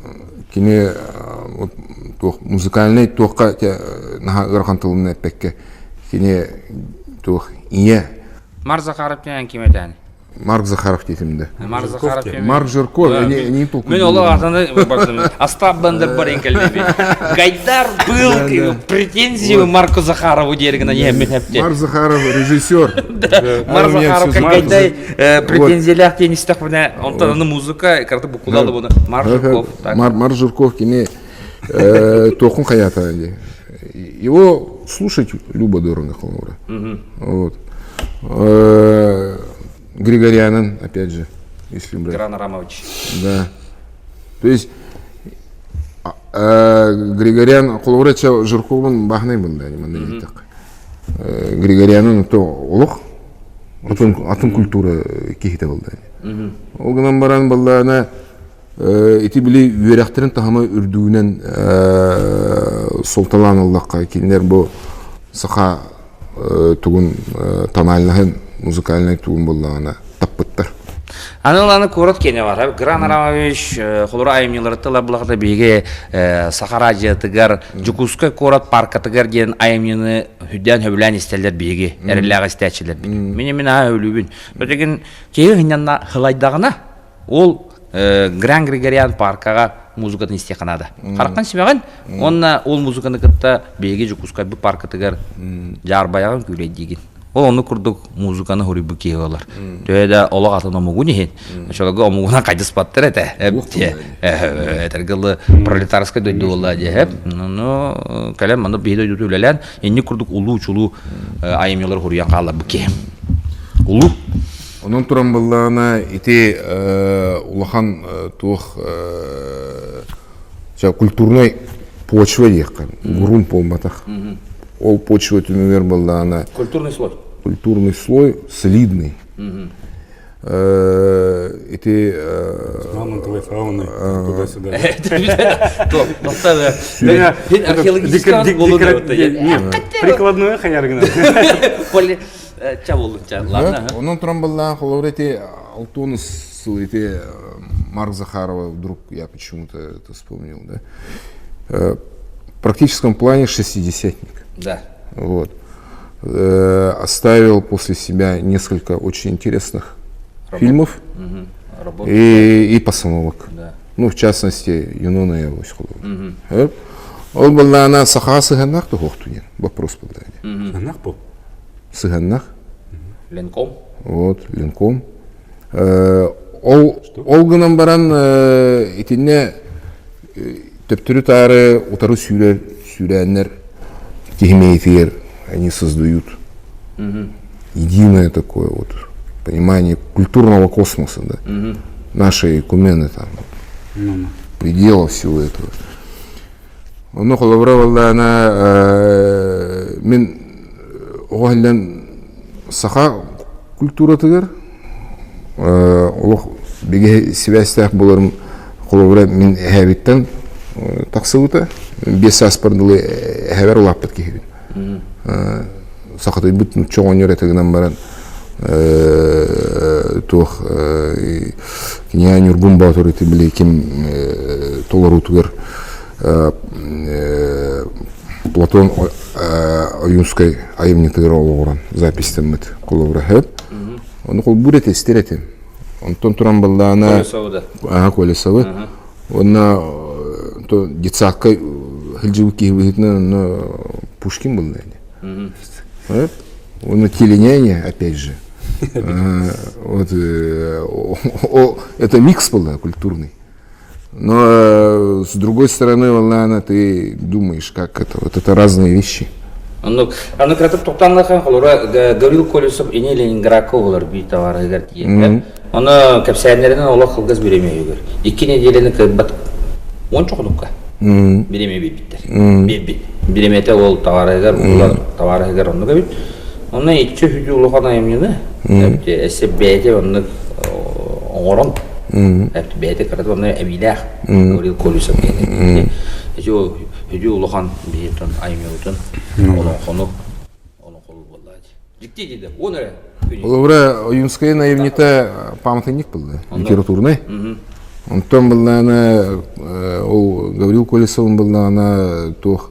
Кини туох музыкальный туохха наһаа ыарахан тылын эппэккэ кини туох ийэ Марк Захаров диэн ким этэн? Марк Захаров диэтим да. Марк Захаров. Марк Жирков, они толкуйдууллар. Мен олох атаны бардым. Остап Бендер бар кэлбиби. Гайдар был претензию Марку Захарову диэригина иһэммин хепте. Марк Захаров режиссер. Марк Захаров как Гайдай претензиялаах диэн истэхпинэ, онтон аны музыка карты букулалы буну. Марк Жирков. Марк Жирков кини туохун хаята ди. Его слушать любо дорого холобура. Вот. Григорянин, опять же, если брать. Гран Рамович. Да. То есть Григорян холобура Жирковын баһынай бында манна Григорянын то олох атын атын культура киһитэ болда. Ол гынан баран баллаана Ити били үөрэхтэрин таһыма үрдүгүнэн суолталаан ыллахха, кинилэр бу саха тугун тональноһын, музыкальнай тугун буллаҕына таппыттар. Аны аны куорат киэнэ бар. Гран Арамович холура айымньыларыттан ылар биһиги Саха радиотыгар Дьокуускай куорат паркатыгар диэн айымньыны хүдээн хөбүлээн истэллэр биһиги эрэллээх истээччилэрбит. Мин мин аһа өлүүбүн. Өтегин киһи хынньанна хылайдаҕына Ол Гран Григориан паркаҕа музыкатын истиэххэ наада. Хараххан симэҕин уонна ол музыканы кытта биһиги Дьокуускайбыт паркатыгар дьаарбайаҕын күүлэйдиигин. Ол оннук курдук музыканы хоруйбут киһи болар. Төһө да олох атын омугун иһин, очолорго омугунан хайдыспаттар этэ. Этэргэ дылы пролетарскай дойду буолла диэһэ. Ну, кэлэн манна биһи дойдуту үлэлээн, инник курдук улуу-чулуу айымньылары хоруйан хаалларбыт киһи. Улуу Онон туран буоллаҕына ити улахан туох культурнай почва диэххэ грунт буолбатах. Ол почва түмүгэр буоллаҕына культурный слой. Культурный слой солидный. Ити Мамонтовой фауны туда-сюда. Прикладное хаяргына. Ча боллунча, ладно. Онон туран баллаан холобур эти Алтонус сыл эти Марк Захарова вдруг я почему-то это вспомнил, да. В практическом плане шестидесятник. Да. Вот. Оставил после себя несколько очень интересных Работ. фильмов угу. и, и постановок. Да. Ну, в частности, Юнона и Авось Угу. Ол баллаана саха сыһаннаах туһуохту вопрос был. Сыһаннаах бу? Сыһаннах. Ленком. Вот, Ленком. Ол, ол гынан баран итиннэ төптөрү-таары утары сүүрэр сүүрээннэр киһи они создают единое такое вот понимание культурного космоса, да, нашей экумены там, предела всего этого. Онно холобура буоллаҕына мин оҕо иһиллэн саха культуратыгар олох бигэ сибээстээх буоларым холобура мин эһээбиттэн тахсыбыта. Биэс сааспар дылы эһэбэр улааппыт киһибин. Сахатыйбыт нуучча оҕонньор этэ гынан баран туох кинигэ Ньургун Боотур ити били ким толоруутугар Платон Ойуунскай айымньытыгар олоҕуран записьтаммыт холобура сөп. Ону холбуур этэ истэр этим. Онтон туран баллаана Аха Колесовы. Уонна то детсадка сылдьыбыт киһи быһыытынан онно Пушкин был ини. Уонна теленяне опять же. Вот это микс был культурный. Но с другой стороны, волна, ты думаешь, как это, вот это разные вещи. Оннук. Аны кыратык тоқтанлахан холура Гаврил Колесов ини Ленинградка олар бии товарыгар тиийэн. Оны кэпсээннэринэн олох кылгас бириэмэ Икки неделяны кырбат он чохонукка бириэмэ биэрбиттэр. Биэрбит. Бириэмэтэ ол товарыгар, улар товарыгар оннук эбит. Онно иччи хүдү улахан айымньыны эссе бэйэтэ оннук оҥорон бэйэтэ кырата онно эбиилээх Гаврил Колесов диэн. Ити ол Үдүү улахан биһиттэн айымньыбытын олоҥхону олоҥхолуу буолла Дьикти диде. Он эрэ Холобура, Ойунская айымньыта памятник был, литературный. Онтон быллаана ол Гаврил Колесовын быллаана туох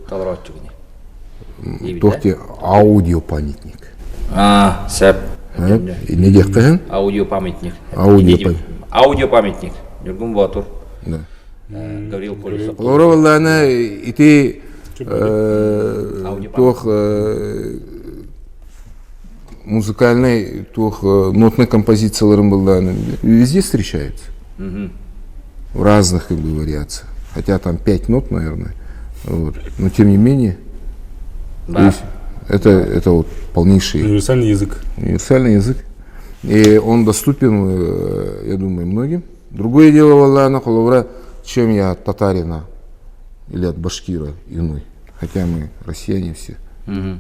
туох те аудиопамятник. А, сеп. Не диэххэ Аудиопамятник. Аудиопамятник. Ньургун Боотур. Да. Гаврил Колесов. Олоро буоллаана ити туох музыкальный туох нотной композицияларын буоллаана везде встречается. В разных как бы вариациях. Хотя там пять нот, наверное. Вот. Но тем не менее, да. то есть это, это вот полнейший... Универсальный язык. Универсальный язык. И он доступен, я думаю, многим. Другое дело, Валлана Холовра, чем я от татарина или от башкира иной, хотя мы россияне все. Угу.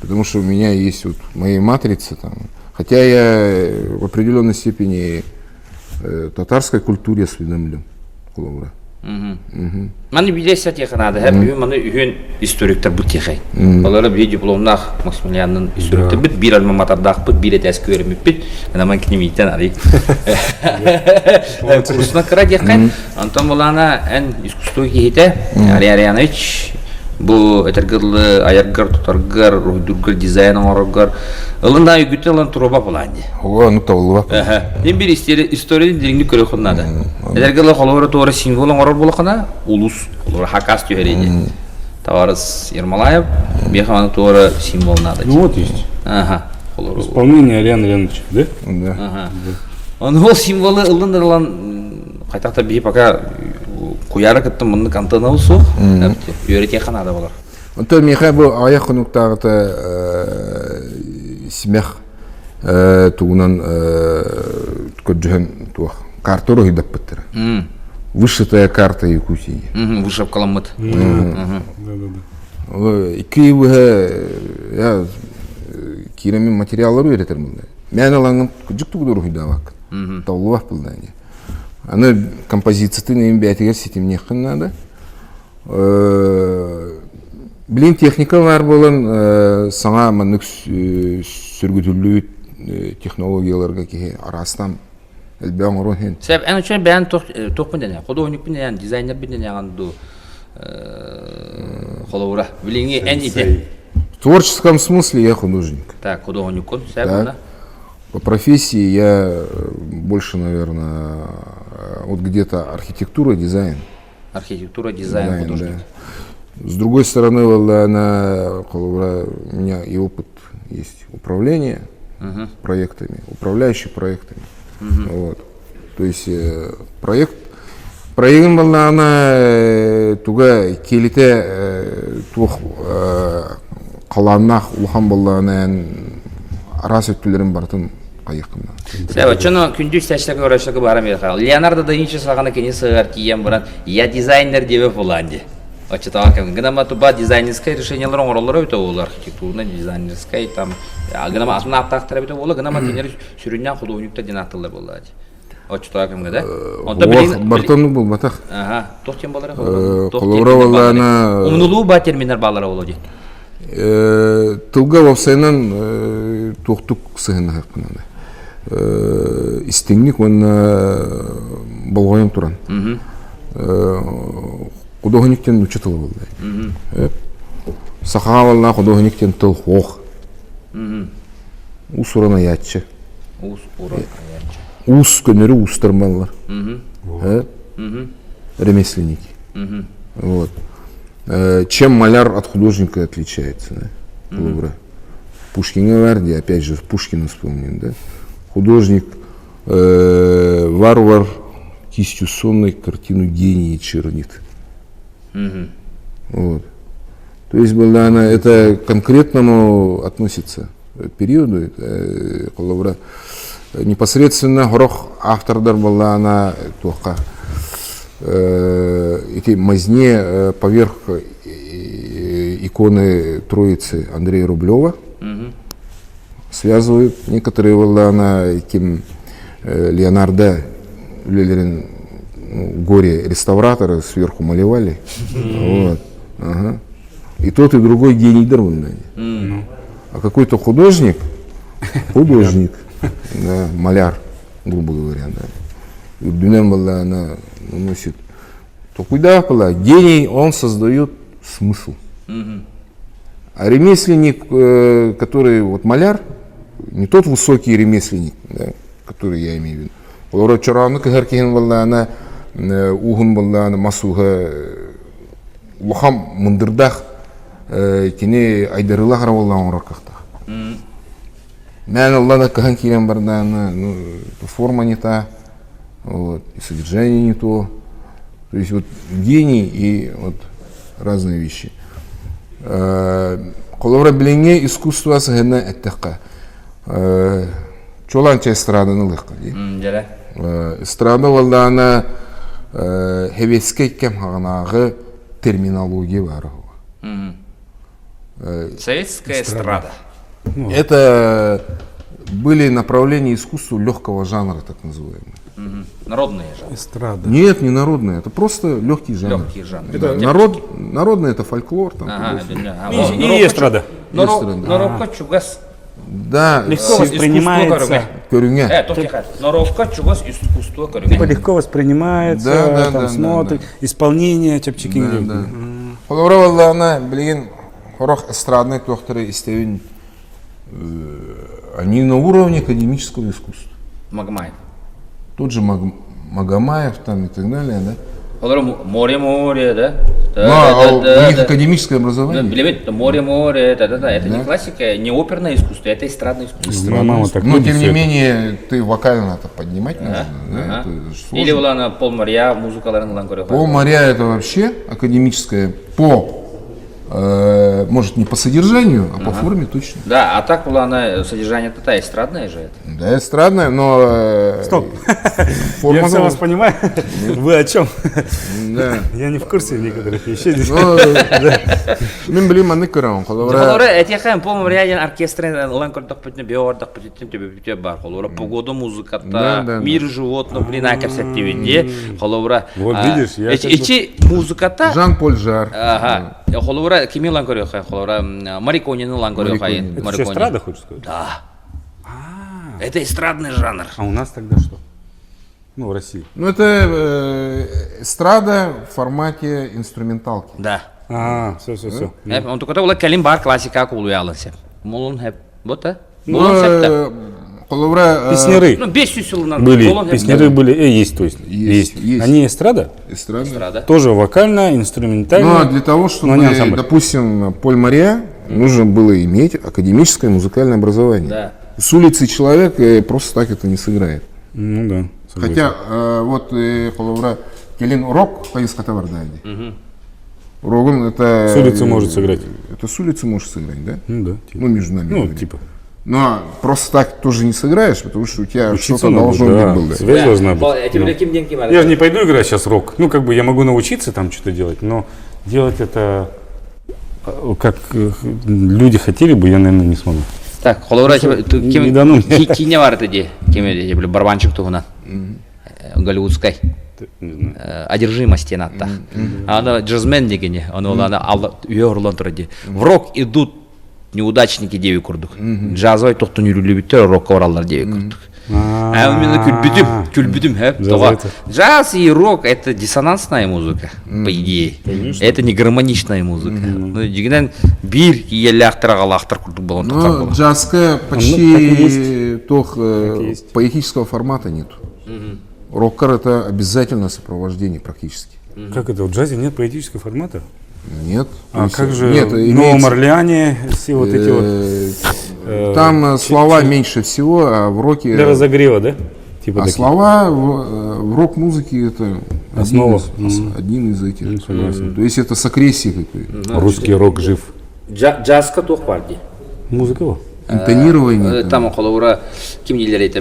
Потому что у меня есть вот в моей матрице там, хотя я в определенной степени татарской культуре осведомлен, Холовра. Маны билесэ тиэхэ наада. Һэ маны үһүн историктар бу тиэхэй. Олары биир дипломнаах Максимилианнын историктарбыт, биир альма-матердаахпыт, биир этээс күөрэммиппит. Анаман кинимииттэн арый. Курсuna кыра диэххэ. Антон Булана эн искусство киһитэ Арий Арианович бу этэргыллы айаргар, тутаргар, уруһуйдургар, дизайн оҥороргор ылын да үгүтэ ылан туруба булаан дии. Ого, ону табыллыбат. Мин бир историяны дириҥник көрүөххүн наада. Эдэргэ холобура туора символ оҥорор буолахына улус холобура хакас түһэриини. Товарыс Ермолаев биэхэ маны туора символ надо. Ну вот есть. Ага. Холобура. Исполнение Арианы Леновича, да? Да. Ага. Он ол символы ылын ылан хайдах биһи пока куяра кытта муннук антенна суох. Үөрэтиэхэ наада болар. Онтон миэхэ бу аҕыйах хонуктааҕыта симэх тугунан көрдьүһэн туох карта уруһуйдаппыттара. Вышитая карта Якутии. Вышивкаламмыт. Икки быһа я киирэммин материаллары үөрэтэр буолла. Мээн ылаҥҥын кырдьык тугу уруһуйдаабаккын. Толлубах буолла Аны композициятын эйин бэйэтигэр ситимниэххин наада. Билин техника баар буолан саҥа маннык сүргүтүллүбүт технологияларга киһи араастаан элбэх оҥоруон иһин. Сөп, эн үчүгэй бэйэн туохпун дэнэ, художникпын дэнэ, дизайнербин дэнэҕин дуу холобура, билиҥҥи эн ити. В творческом смысле я художник. Так, художниккун, сөп, По профессии я больше, наверное, вот где-то архитектура, дизайн. Архитектура, дизайн, художник. Да. С другой стороны, она, у меня и опыт есть управления проектами, управляющий проектами. Вот. То есть проект проегын баллаана туга киэлитэ туох халааннаах улахан боллаана араас өттүлэрин барытын хайыаххына. Сәбә, чоно күндү истәчләге көрәшләге бара миха. Леонардо да Винчи саганы кини сыгар тиен баран, я дизайнер диэбэ булан ди. Оччотоҕо кэм гынама туба дизайнерскай решениялар оҥороллоро эбитэ буолар архитектурно дизайнерскай там гынама атын ааттаахтара эбитэ буола гынама кинилэр сүрүннээн художниктар диэн ааттыыллар буоллаҕа дии. Оччотоҕо кэмҥэ да. Онто билигин Бартоннук булбатах. Аха, туох диэн буолара? Холобура буоллаана Умнулуу ба терминнэр бааллара буолуо дии. Тылга уопсайынан туохтук сыһыаннаһыахпын истиҥник уонна болҕойон туран. Художник диэн нуучча тыла буолла. Сахаҕа буолла художник диэн тыл суох. Уус уран айааччы. Уус уран айааччы. Уус көнөрү уустар баллар. Ремесленники. Вот. Чем маляр от художника отличается, да? Холобура. Пушкин Гвардия, опять же, Пушкина вспомним, да? Художник, варвар. кистью сонной картину гении чернит. Вот. То есть была она, это к конкретному относится периоду, холобура, непосредственно сорох автордар была она туохха ити мазне поверх иконы Троицы Андрея Рублева связывают. Некоторые была она ким Леонардо үлэлэрин горе реставраторы сверху малевали. Вот. Ага. И тот, и другой гений mm. А какой-то художник, художник, да, маляр, грубо говоря, да. Үрдүнэн была она носит. То куда была? Гений, он создает смысл. А ремесленник, который вот маляр, не тот высокий ремесленник, да, который я имею в виду. Олор чороону кыһар киһин буоллаҕына ууһун буоллаҕына мас ууһа улахан мындырдаах кини айдарыылаах эрэ буоллаҕына оҥорор кыахтаах. Мээн ылла да кыһан киирэн бардаҕына, ну, форма не та, вот, и содержание не то. То есть вот гений и вот разные вещи. Холобура билиҥҥи искусство сыһына эттэххэ, чуолаан эстраданы ылыахха дии. Дьэрэ. Эстрада буоллаҕына сэбиэскэй кэм хаҕынааҕы терминология баар. Советская эстрада. Это были направления искусства легкого жанра, так называемые. Народные жанры. Эстрада. Нет, не народные, это просто легкий жанр. Легкий жанр. Это народ, народный это фольклор. Там, Ага, и эстрада. Норуокка чугас. Да. Легко воспринимается. Көрүҥэ. Норуокка чугас искусство көрүҥэ. Типа легко воспринимается, Да, да, там да, смотрит, да, исполнение чэпчэки. Да, да. Холобура буоллаҕына, билигин сорох эстраднай туохтары истэбин, они на уровне академического искусства. Магомаев. Тот же Магомаев там и так далее, да? Олор море-море, да? Ну, а у них академическое образование. Билебит, море-море, да-да-да. Это не классика, не оперное искусство, это эстрадное искусство. Моя мама так Но любит тем всё не это. менее, ты вокально это поднимать нужно, да? Это же сложно. Или была она Пол Моря, музыкаларын ылан көрө. Пол моря это вообще академическое по, может, не по содержанию, а по форме точно. Да, а так была она содержание-то та эстрадное же это. Да, эстрадное, но Стоп. форма Я все вас понимаю. Вы о чем? Да. Я не в курсе некоторых вещей здесь. Ну, мин билим маннык көрөҕүн холобура Холобура этиэхэ Пол Моря диэн оркестрын ылан көрдөхпүтүнэ биордахпытын төбөбүтэ бар. Холобура погода музыката, Да, да, да. мир животных, блин, кэпсэттибит дии. Холобура Вот видишь, я как бы- Ичи музыката Жан-Поль Жар. Ага. Холобура кими ылан көрүөххэ? Холобура Морриконени ылан көрүөххэ. Это что, эстрада, хочешь сказать? Да. Это эстрадный жанр. А у нас тогда что? Ну, в России. Ну, это эстрада в формате инструменталки. Да. А, все, все, все. Онтуката була кэлин бар классика кулуялын сеп. Молун хеп. Вот а? Ну, Молун септе. холобура Песняры Ну, 500 сылынан. были. Песняры были, есть, то есть. Есть, есть. Они эстрада? эстрада. Эстрада. Тоже вокально, инструментально. Но для того, но чтобы, не ансамбль. допустим, Поль Мориа, нужно было иметь академическое музыкальное образование. Да. С улицы человек просто так это не сыграет. Ну да. согласен. Хотя вот холобура кэлин рок хайысхата бар да дии. Рогун это... С улицы может сыграть. Это с улицы можешь сыграть, да? Ну да. Типа. Ну, между нами. Ну, говоря. типа. Но просто так тоже не сыграешь, потому что у тебя Учиться что-то надо, должно да. быть было. Связь должна быть. Я тебе Ну. ким ден ким Я же не пойду играть сейчас рок. Ну, как бы я могу научиться там что-то делать, но делать это как люди хотели бы, я, наверное, не смогу. Так, холобура ким не дано мне. кине бар ди. Ким ди, барабанщик туһунан. Голливудской. Не знаю. Одержимости натта. Ана джазмен дегене, аны оланы алла үйө орлон турар ди. В рок идут неудачники диэби курдук. Джазовай тохтун үрүлүбүттөр рокка бараллар диэби курдук. А мен күлбүтүм, күлбүтүм, хэ. Джаз Джаз и рок это диссонансная музыка, по идее. Это не гармоничная музыка. Ну, дигинен биир иеллээхтер аҕалаахтар курдук болон тахсар Но буолар. джазка так и почти тох и есть. поэтического формата нет. Роккар это обязательно сопровождение практически. Как это, в джазе нет поэтического формата? Нет. То А есть, как же Нет, в Новом имеется- Орлеане все вот эти вот Там слова меньше всего, а в роке... для разогрева, да? Типа а таких. слова в рок-музыке это Основа. один из этих. Согласен. То есть это сокресие какое-то. Русский рок жив. Джазка туох бар дии? Музыка ол. Интонирование. Там холобура ким дииллэр этэ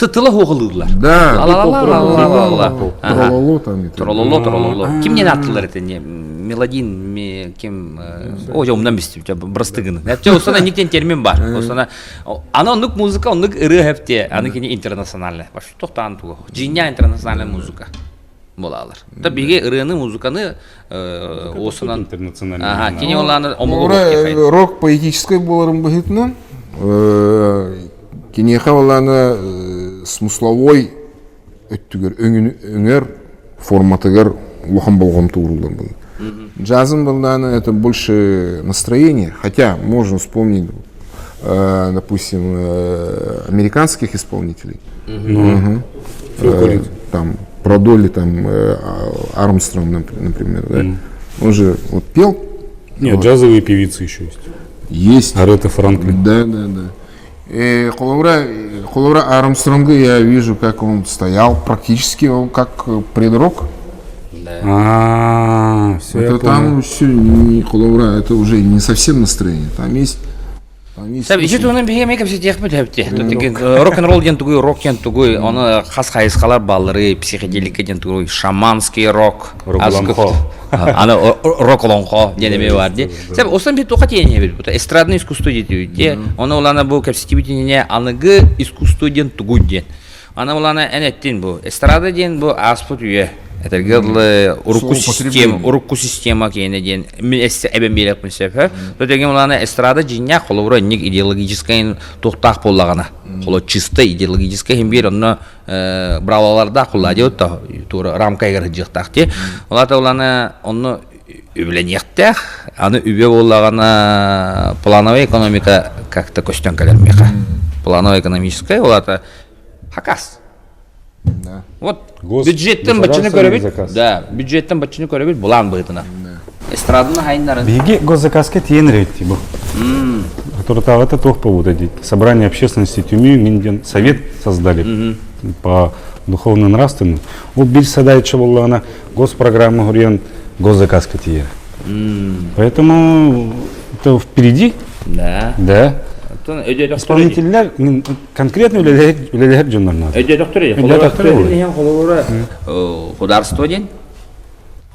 тыла хуохалыыллар. Да. Ла-ла-ла-ла-ла-ла. Трололо там. Трололо, трололо. Ким не аттылар это не мелодин ким о жо умдан бистим бырастыгын. Нәтче осана никтен термин бар. Осана аны оннук музыка, оннук ырыа хепте, аны кини интернациональный. Баш тохтаан тугу. Жиня интернациональная музыка. Буолалар. Та биге ырыаны музыканы осунан Интернациональный. Ага, кини оланы омугу Рок поэтической буоларын быһыытынан киниэхэ оланы смысловой өттүгэр өҥөр форматыгар улахан болҕомто ууруллар был. Джазом был, это больше настроение, хотя можно вспомнить, допустим, американских исполнителей. Ну, угу. Там про Долли, там Армстронг, например, да? Он же вот пел. Нет, вот. Джазовые певицы еще есть. Есть. Арета Франклин. Да, да, да. Холобура, холобура Армстронга я вижу, как он стоял практически он как предрок. Да. А, все, это там все не холобура, это уже не совсем настроение. Там есть Ити туһунан биһиги эмиэ кэпсэтиэхпит эбит. Рок-н-ролл диэн тугуй, рок диэн тугуй, ону хас хайысхалар бааллары, психоделика диэн тугуй, шаманский рок, Рок-олоҥхо. Аны рок-олоҥхо диэн эмиэ баар дии. Сеп, осан бит туха тиэни эбит. Бута эстрадное искусство диэтибит. Оны улана бу кэпсэтибитине аныгы искусство диэн тугуй диэн. Аны улана эн эттин бу. Эстрада диэн бу ааспыт үйэ. Этэргэ дылы урукку система, урукку система киэнэ диэн мин эбэн биэрэхпин сөп. Төтөген улана эстрада дьиҥнээх холобура инник идеологическай туохтаах буоллаҕына. Холо чисто идеологическай иһин биэр онно бравалардаах кулла диэбит туора рамка игэр сылдьыахтаах дии. Улата улана онно үбүлэниэхтээх. Аны үбэ буоллаҕына плановая экономика как-то көстөн кэлэр миэхэ. Плановая экономическая улата хакас. Да. Вот бюджеттен баччыны көрөбүт. Да, бюджеттен баччыны көрөбүт булан быһытына. Эстраданы хайыннарын. Биһиги госзаказка тиийэн эрэбит бу. Туртаҕыта туох буолбута диит. Собрание общественности түмүү минден совет создали по духовно-нравственным. Ол бир садайчы буоллаҕына госпрограмма хуруйан госзаказка тиийэр. Поэтому это впереди. Да. Да. Исполнительлер конкретно үлэлэһэр дьоннор надо. Өйдөтөхтөр. Холобура художество диэн.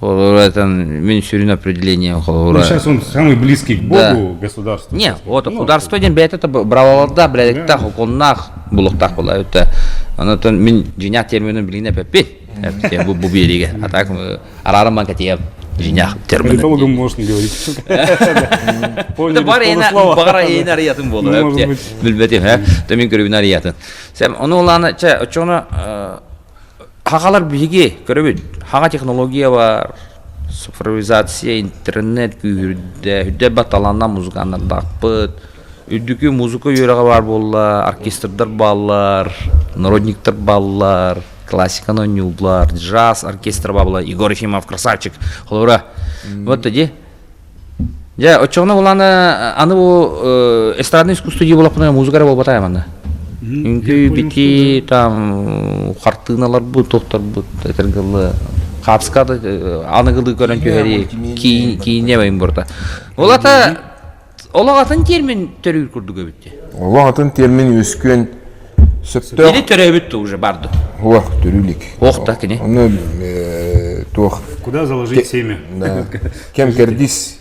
Холобура это мин сүрүн определение холобура. Ну, сейчас он самый близкий к Богу государству. Не, вот художество диэн бэйэтэ браваларда билэриктах, оконнаах булуктаах була. Это онотон мин дьиҥнээх терминин билигин эппит. Бу бу биэригэ. А так арааран кэтиэм дьиҥнээх термин. Политологом можешь не говорить. Поняли баҕара эйин арыйатын буолуо. Билбэтим, э. Төмин көрүбүн арыйатын. Сем ону улаана чэ очону хахалар биһиги көрөбүт. Хаҥа технология бар, цифровизация, интернет күүһүрдэ, үрдэ батталанна музыканнардаахпыт. Үрдүкү музыка үөрэҕэ баар буолла, оркестрдар бааллар, народниктар бааллар, классиканы оонньууллар, джаз оркестр бааллар, Егор Ефимов красавчик. Холобура, вот тоді. Дьэ, оччоҕуна булаана аны бу эстрадный искусство дии буоллахпына музыка эрэ буолбатаа манна. Үҥкүү, бити, там хартыыналарбыт, туохтарбыт этэргэ дылы хаапска да аныгылыы көрөн түһэрии киинэ байым бурта. Ол ата Олох атын термин төрүүр курдук эбит дии. Олох атын термин үөскүөн сөптөөх. Или төрөөбүт уже барды. Ох, төрүүлик. Ох да кини. Ону туох. Куда заложить семя? Да. Кем кэрдис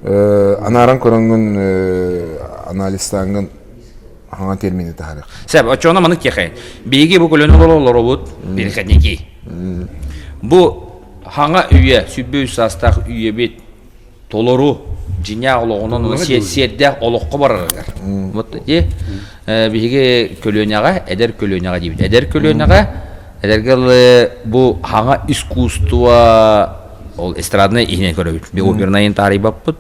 анааран көрөҥҥүн анализтааҥҥын хаҥа термини таһарых. Сәп, оччоҕуна маннык тиэхэй. Биһиги бу көлөнө олоробут переходники. Бу хаҥа үйэ, 103 саастаах үйэбит толору дьиҥнээх олоҕунан сиэрдээх олоххо барарыгар. Вот ити биһиги көлүөнэҕэ, эдэр көлүөнэҕэ диибит. Эдэр көлүөнэҕэ эдэргэ бу хаҥа искусство ол эстраднай иһинэн көрөбүт. Би опернайын таарыйбаппыт,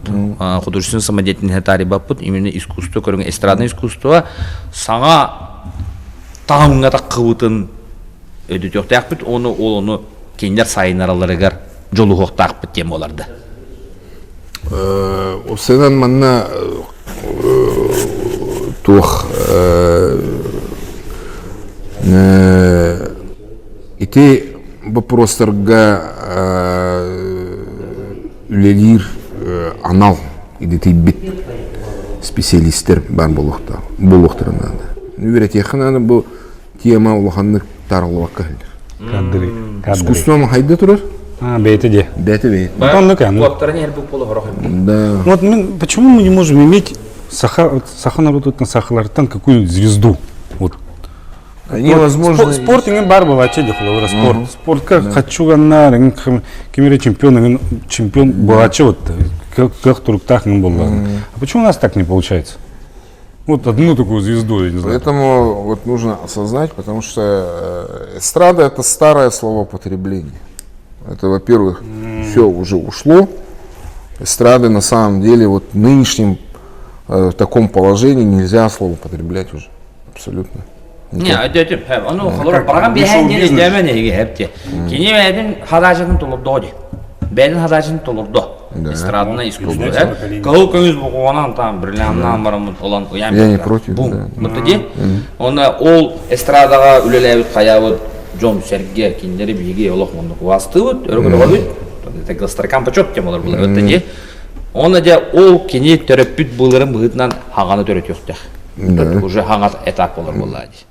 художественный самодеятельность таарыйбаппыт. Именно искусство көрүҥ эстрадное искусство саҥа таһымҥа таххыбытын өйдөтүөхтээхпит уонна ол ону кинилэр сайыннаралларыгар дьулуһуохтаахпыт диэн буоларда. Уопсайынан манна туох. Ити боппуруостарга үлэлиир анал идэтийбит специалистер баар буолуохтара наада. Үөрэтиэххэ наада бу тема улаханнык таарыллыбакка сылдьар. Кадры. Искусство хайда турар? А, бэйэтэ де. Бэйэтэ бэйэтэ. Да. Вот мы, почему мы не можем иметь саха, саха народу сахалартан какую звезду? Вот Невозможно. Спорт иҥин бар буолааччы дии холобура спорт. Спортка хаччуганнар иҥин ким эрэ чемпион иҥин чемпион буолааччы вот кыах туруктаах иҥин буоллаҕына. А почему у нас так не получается? Вот одну такую звезду, я не знаю. Поэтому вот нужно осознать, потому что эстрада это старое словоупотребление. Это, во-первых, все уже ушло. Эстрады на самом деле вот в нынешнем в таком положении нельзя словоупотреблять уже. Абсолютно. Не, өйдөтүм. Ону холор бараган биһэн диэн өйдөмөн эһиги хэпти. Кини бэйэтин хадаачатын толордо ди. Бэйэтин хадаачатын толордо. Эстрадное искусство. Кыһыл көмүс букванан там бриллианнан бараммыт olan Я не против. Бум. Вот ди. Оны ол эстрадаға үлелээбит хаябыт дьон сэргэ кинилэри биһиги олох оннук убаастыыбыт, өрө Это гастрокам почет тем олар булар. Вот ди. Оны де ол кини төрөппүт былырын быһыытынан хаҕаны төрөтүөхтэх. Уже хаҥас этап болар буолла дии.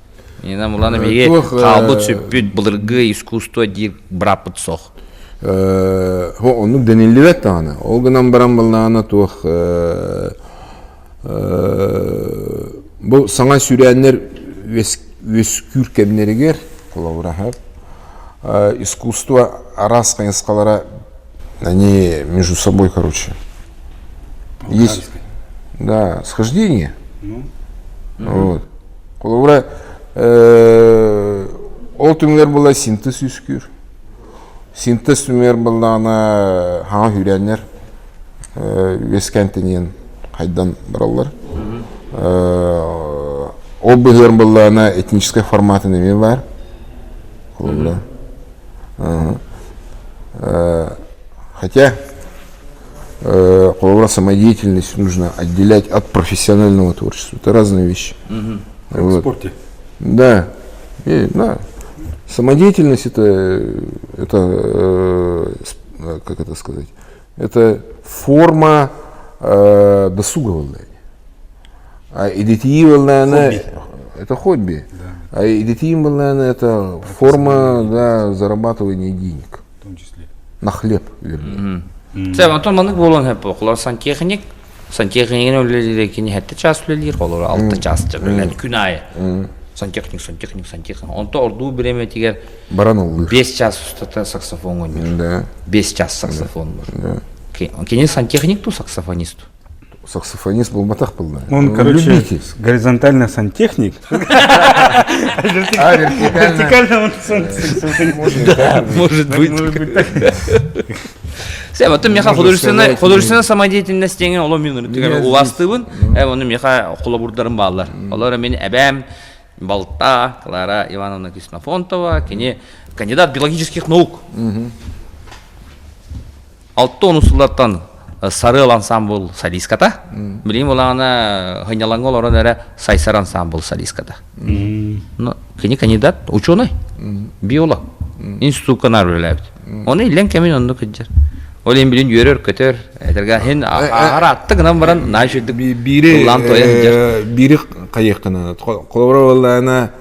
Инна мулана биһиги хаалбыт сүппүт былыргы искусство диир бырааппыт суох. Оннук дэниллибэт даҕаны. Ол гынан баран баллаана туох бу саҥа сүүрээннэр үөскүүр кэмнэригэр холобура искусство араас хайысхалара они между собой короче есть да схождение ну. вот холобура ол түмүгэр була синтез үскүүр синтез түмүгэр буоллаҕына хаҥа сүүрээннэр үөскээн тэнийэн хайдан бараллар ол быһыар буоллаҕына этническэй форматын эмиэ баар холобура хотя холобура самодеятельность нужно отделять от профессионального творчества это разные вещи Как в спорте да и, да самодеятельность это это как это сказать это форма досуга А идэтийии буоллаҕына это хобби. Да. А идэтийии буоллаҕына это форма да, зарабатывания денег. В том числе. На хлеб, вернее. Сэ, онтон маннык буолуон сөп буолар сантехник сантехнигин үлэлиир кини сэттэ чаас үлэлиир холобура алта чаас үлэлээн күн аайы сантехник сантехник сантехник онто ордуу бириэмэтигэр баран ыллыыр 5 чаас устата саксофон оонньуур да 5 чаас саксофон кини сантехник ту саксофонист саксофонист буолбатах буолла. Он, короче, любитель. горизонтально сантехник. А вертикально он саксофонист. Да, может быть. Сэ, вот меха художественная художественная самодеятельность деген оло мен уластыбын. Э, оны меха холобурдарым баалар. Олар мен эбэм балта Клара Ивановна Ксенофонтова, кини кандидат биологических наук. 60 сыллартан Сарыал ансамбл солистката. Билигин булаҕына сынньалаҥҥа олорон эрэ Сайсар ансамбл солистката. Ну, кини кандидат, ученый, биолог. Институкка наар үлэлээбит. Оны иллэҥ кэмин оннук сылдьар. Ол иһин билин үөрэр-көтөр, этэргэ иһин ааһар аатта гынан баран наһаа үчүгдүк биири ыллаан туойа сылдьар. Биири хайыаххына холобура буоллаҕына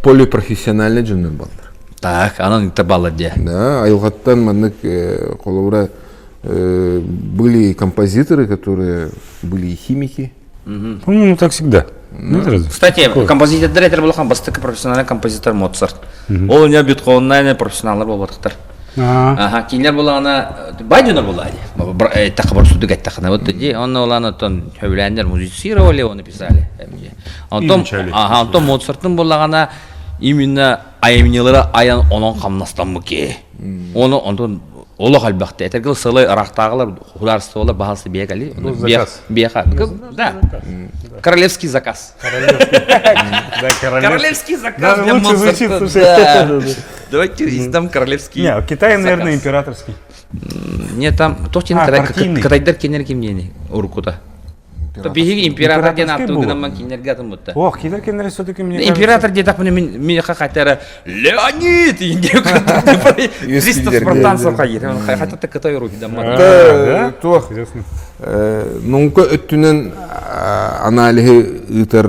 полипрофессиональный дьоннор буоллар. Так, анан баллар дии. Да, айылҕаттан маннык холобура были композиторы, которые были и химики. По-моему, так всегда. Ну, Кстати, композитордар этэр булахан бастакы профессиональный композитор Моцарт. Ол у Бетховеннай профессионаллар буолбатахтар. Аха, кинилэр булаҕына бай дьонор буолаа дии. Эттэххэ судук эттэххинэ. Вот дии, онно улаан оттон сөбүлээннэр музицировали, оны писали. Онтон, ага, онтон Моцартын буллаҕына именно айымньылары айан онон хамнастаммыт киһи. Оны онтон олох элбэхтэ. Этэргэл сылы ыраахтааҕылар художестволар баһалсы биэкали. Биэха. Да. Королевский заказ. Королевский заказ для Моцарта. Давайте издам королевский. Не, в Китае, наверное, императорский. Не, там, то кытайдар кенер кимнени урукута. Биһиги император диэн ааттыыбытынан кинилэргэ атын бутта. Ох, кинилэр кинилэр все-таки мне Император диэтэхпинэ мин миэхэ хатара Леонид 300 спартанцев хайыр. Хата Кытай руки Да, туох наука өттүнэн аналиһы ыытар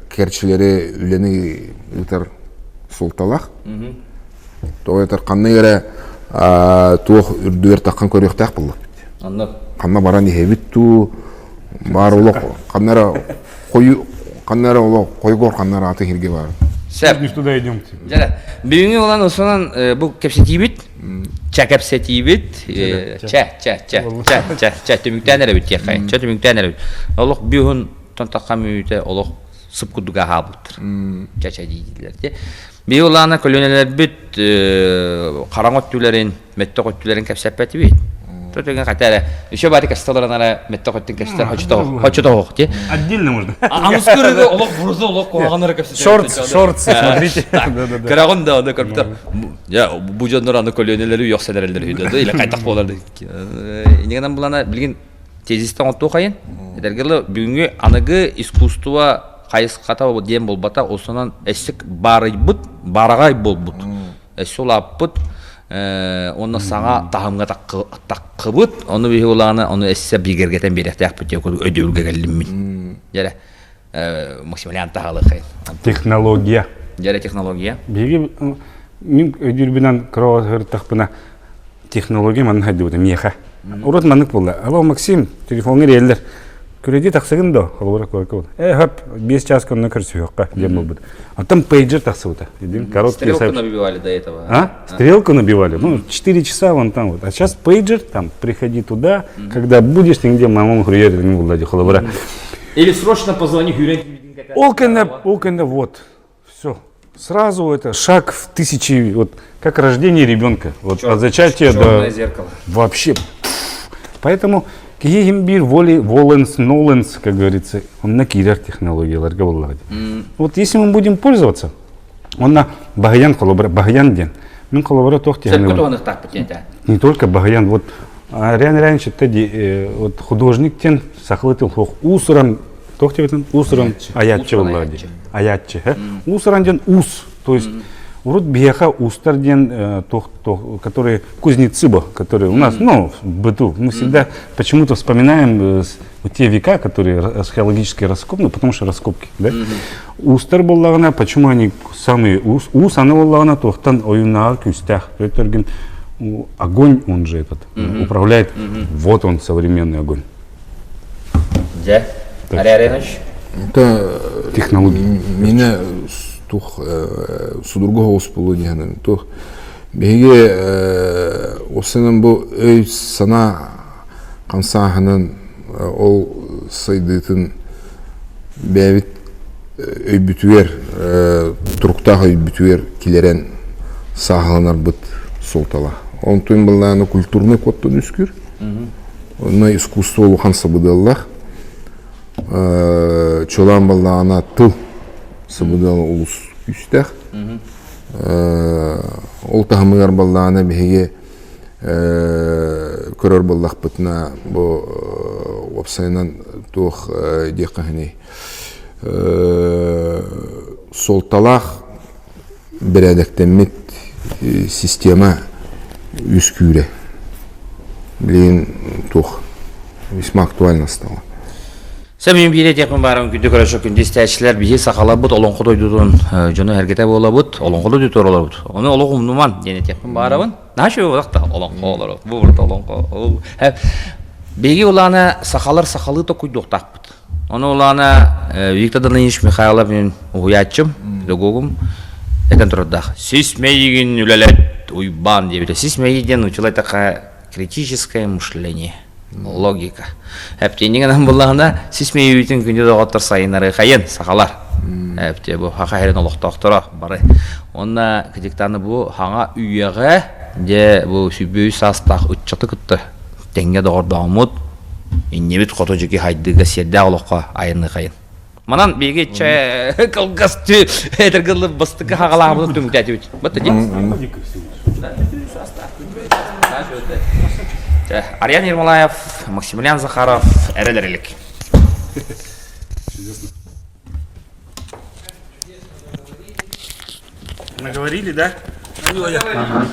кэрчилэри үлэни ыытар суолталаах. Тоҕо этэр ханна эрэ туох үрдүгэр таххан көрүөхтээх буоллахпыт. Онно ханна баран иһэбит дуу, баар олох ханна эрэ хойу ханна эрэ олох хойгор ханна эрэ аты иһиргэ баар. Сөп. Не туда идем. Дьэ, бүгүҥҥү улан усунан бу кэпсэтиибит, чэ кэпсэтиибит, чэ, чэ, чэ, чэ, чэ, чэ, түмүктээн эрэбит диэххэ, чэ түмүктээн эрэбит. Олох бүһүн тон тахха мүйтэ олох сып курдук аһаабыттар. Чэ, чэ дииллэр. Биһи улаана көлүөнэлэрбит хараҥа өттүлэрин, мөттөх өттүлэрин кэпсэппэтибит. Тотуган хата эрэ еще баары кэпсэтэ олорон эрэ мөттөх өттүн кэпсэтэр хочотоох ти. Отдельно можно. Анускырыгы олох бурузу олох куһаҕан эрэ кэпсэтэр. Шортс, шортс, смотрите. Кыраҕын да аны көрбүтэр. Я бу дьоннор аны көлүөнэлэри үөхсэлэрэллэр үһү да или хайтах буолар. Инигинэн булана билигин тезистен оттуу хайын. Эдэргеле бүгүҥҥү аныгы искусство хайысхата диэн буолбата, осонон эссик баарыйбыт, баараҕай буолбут, эссе улааппыт, уонна саҥа таһымҥа таххыбыт, ону биһи улаана, ону эссе бигэргэтэн биэриэхтээхпит диэн курдук өйдөбүлгэ кэллим мин. Дьэрэ, Максимилиан таһалыхай. Технология. Дьэрэ технология. Биһиги мин өйдүүрбүнэн кыра сырыттахпына технология манна хайдыбыта миэхэ. Урут маннык буолла. Алло, Максим, телефоҥҥа ириэллэр. Кредит тахсыгын до? Холобура куоракка буолла. Э, хөп, 5 час конно көрсүһүөххэ диэн буолбут. Оттон пейджер тахсыбыта. Короткие Стрелку набивали до этого. А? Стрелку набивали. Ну, 4 часа вон там вот. А сейчас пейджер, там, приходи туда, когда будешь, нигде мамам хуйер не буолла ди холобура. Или срочно позвони Хүрен. Ол кэннэ, ол кэннэ вот. Все. Сразу это шаг в тысячи, вот как рождение ребенка. Вот от зачатия до... зеркало. Вообще. Поэтому киһи биир воли, воленс, ноленс, как говорится, он на киирэр технологияларга буоллаҕа Вот если мы будем пользоваться, он на баһыйан холобура, баһыйан диэн. Мин холобура туох Не только баһыйан, вот реально раньше вот художник тен сахалы тыл уус-уран туох диэбитин уус-уран айааччы буоллаҕа дии айааччы уус-уран диэн уус то есть урут биһиэхэ уустар диэн туох которые кузнецы бы которые у нас ну в быту мы всегда почему-то вспоминаем те века которые археологические раскопки ну потому что раскопки да уустар буоллаҕына почему они самые уус уус аны буоллаҕына туохтан ойууннааҕар күүстээх төргүн огонь он же этот управляет вот он современный огонь Дьэ, Аряренович? Это технология. Меня тух судургу соҕус буолуо диэн туох биһиги осынан бу өй санаа хамсааһынын ол сайдыытын бэйэбит өйбүтүгэр туруктаах өйбүтүгэр килэрэн сааһыланарбыт суолталаах. Онтун былааны культурный кодтан үскүр. Онно искусство улахан сабыдыаллаах. Чулаан баллаҕына тыл сабыдыала олус күүстээх. Ол таһымыгар баллаҕына биһиги көрөр буоллахпытына бу уопсайынан туох диэххэ иһиний суолталаах бэрээдэктэммит система үөскүүрэ билигин туох весьма актуально стало. Сэмин биир этиэхпин баарым күндү көрөшө күндү истээччилэр биһи сахаларбыт олоҥхо дойдутун дьону эргитэ буолабыт олоҥхо дойдутугар олоробут ону олох умнуман диэн этиэхпин баарабын наһаа үчүгэй да олоҥхо олоро бу бурда олоҥхо биһиги улаана сахалар сахалыы токуйдуохтаахпыт Ону улаана Виктор Данилович Михайлов мин уһуйааччым, педагогум этэн турардаах. Сис мэйигин үлэлэт Уйбаан диэбитэ. Сис мэйи диэн учулай такая критическое мышление, логика. Эптиинигин буллаҕына сис мэйиибитин күндү доҕоттор сайыннары хайын сахалар. Эптиэ бу хаха хэрин олохтоохторо бары. Онна критиктаны бу хаҥа үйэҕэ дьэ бу сүбүй саастаах ыччаты кытта тэҥҥэ доҕордооммут иннибит хоту дьүки хайдыыга сиэрдээх олоххо айанныхайын. Манан биһиги чэ кылгас тү этэргыллы бастыкы хагалаабытын түмүктээтибит. Бата ди. Ариан Ермолаев, Максимилиан Захаров, эрэл эрэлик. Чудесно. Наговорили, да? Ага.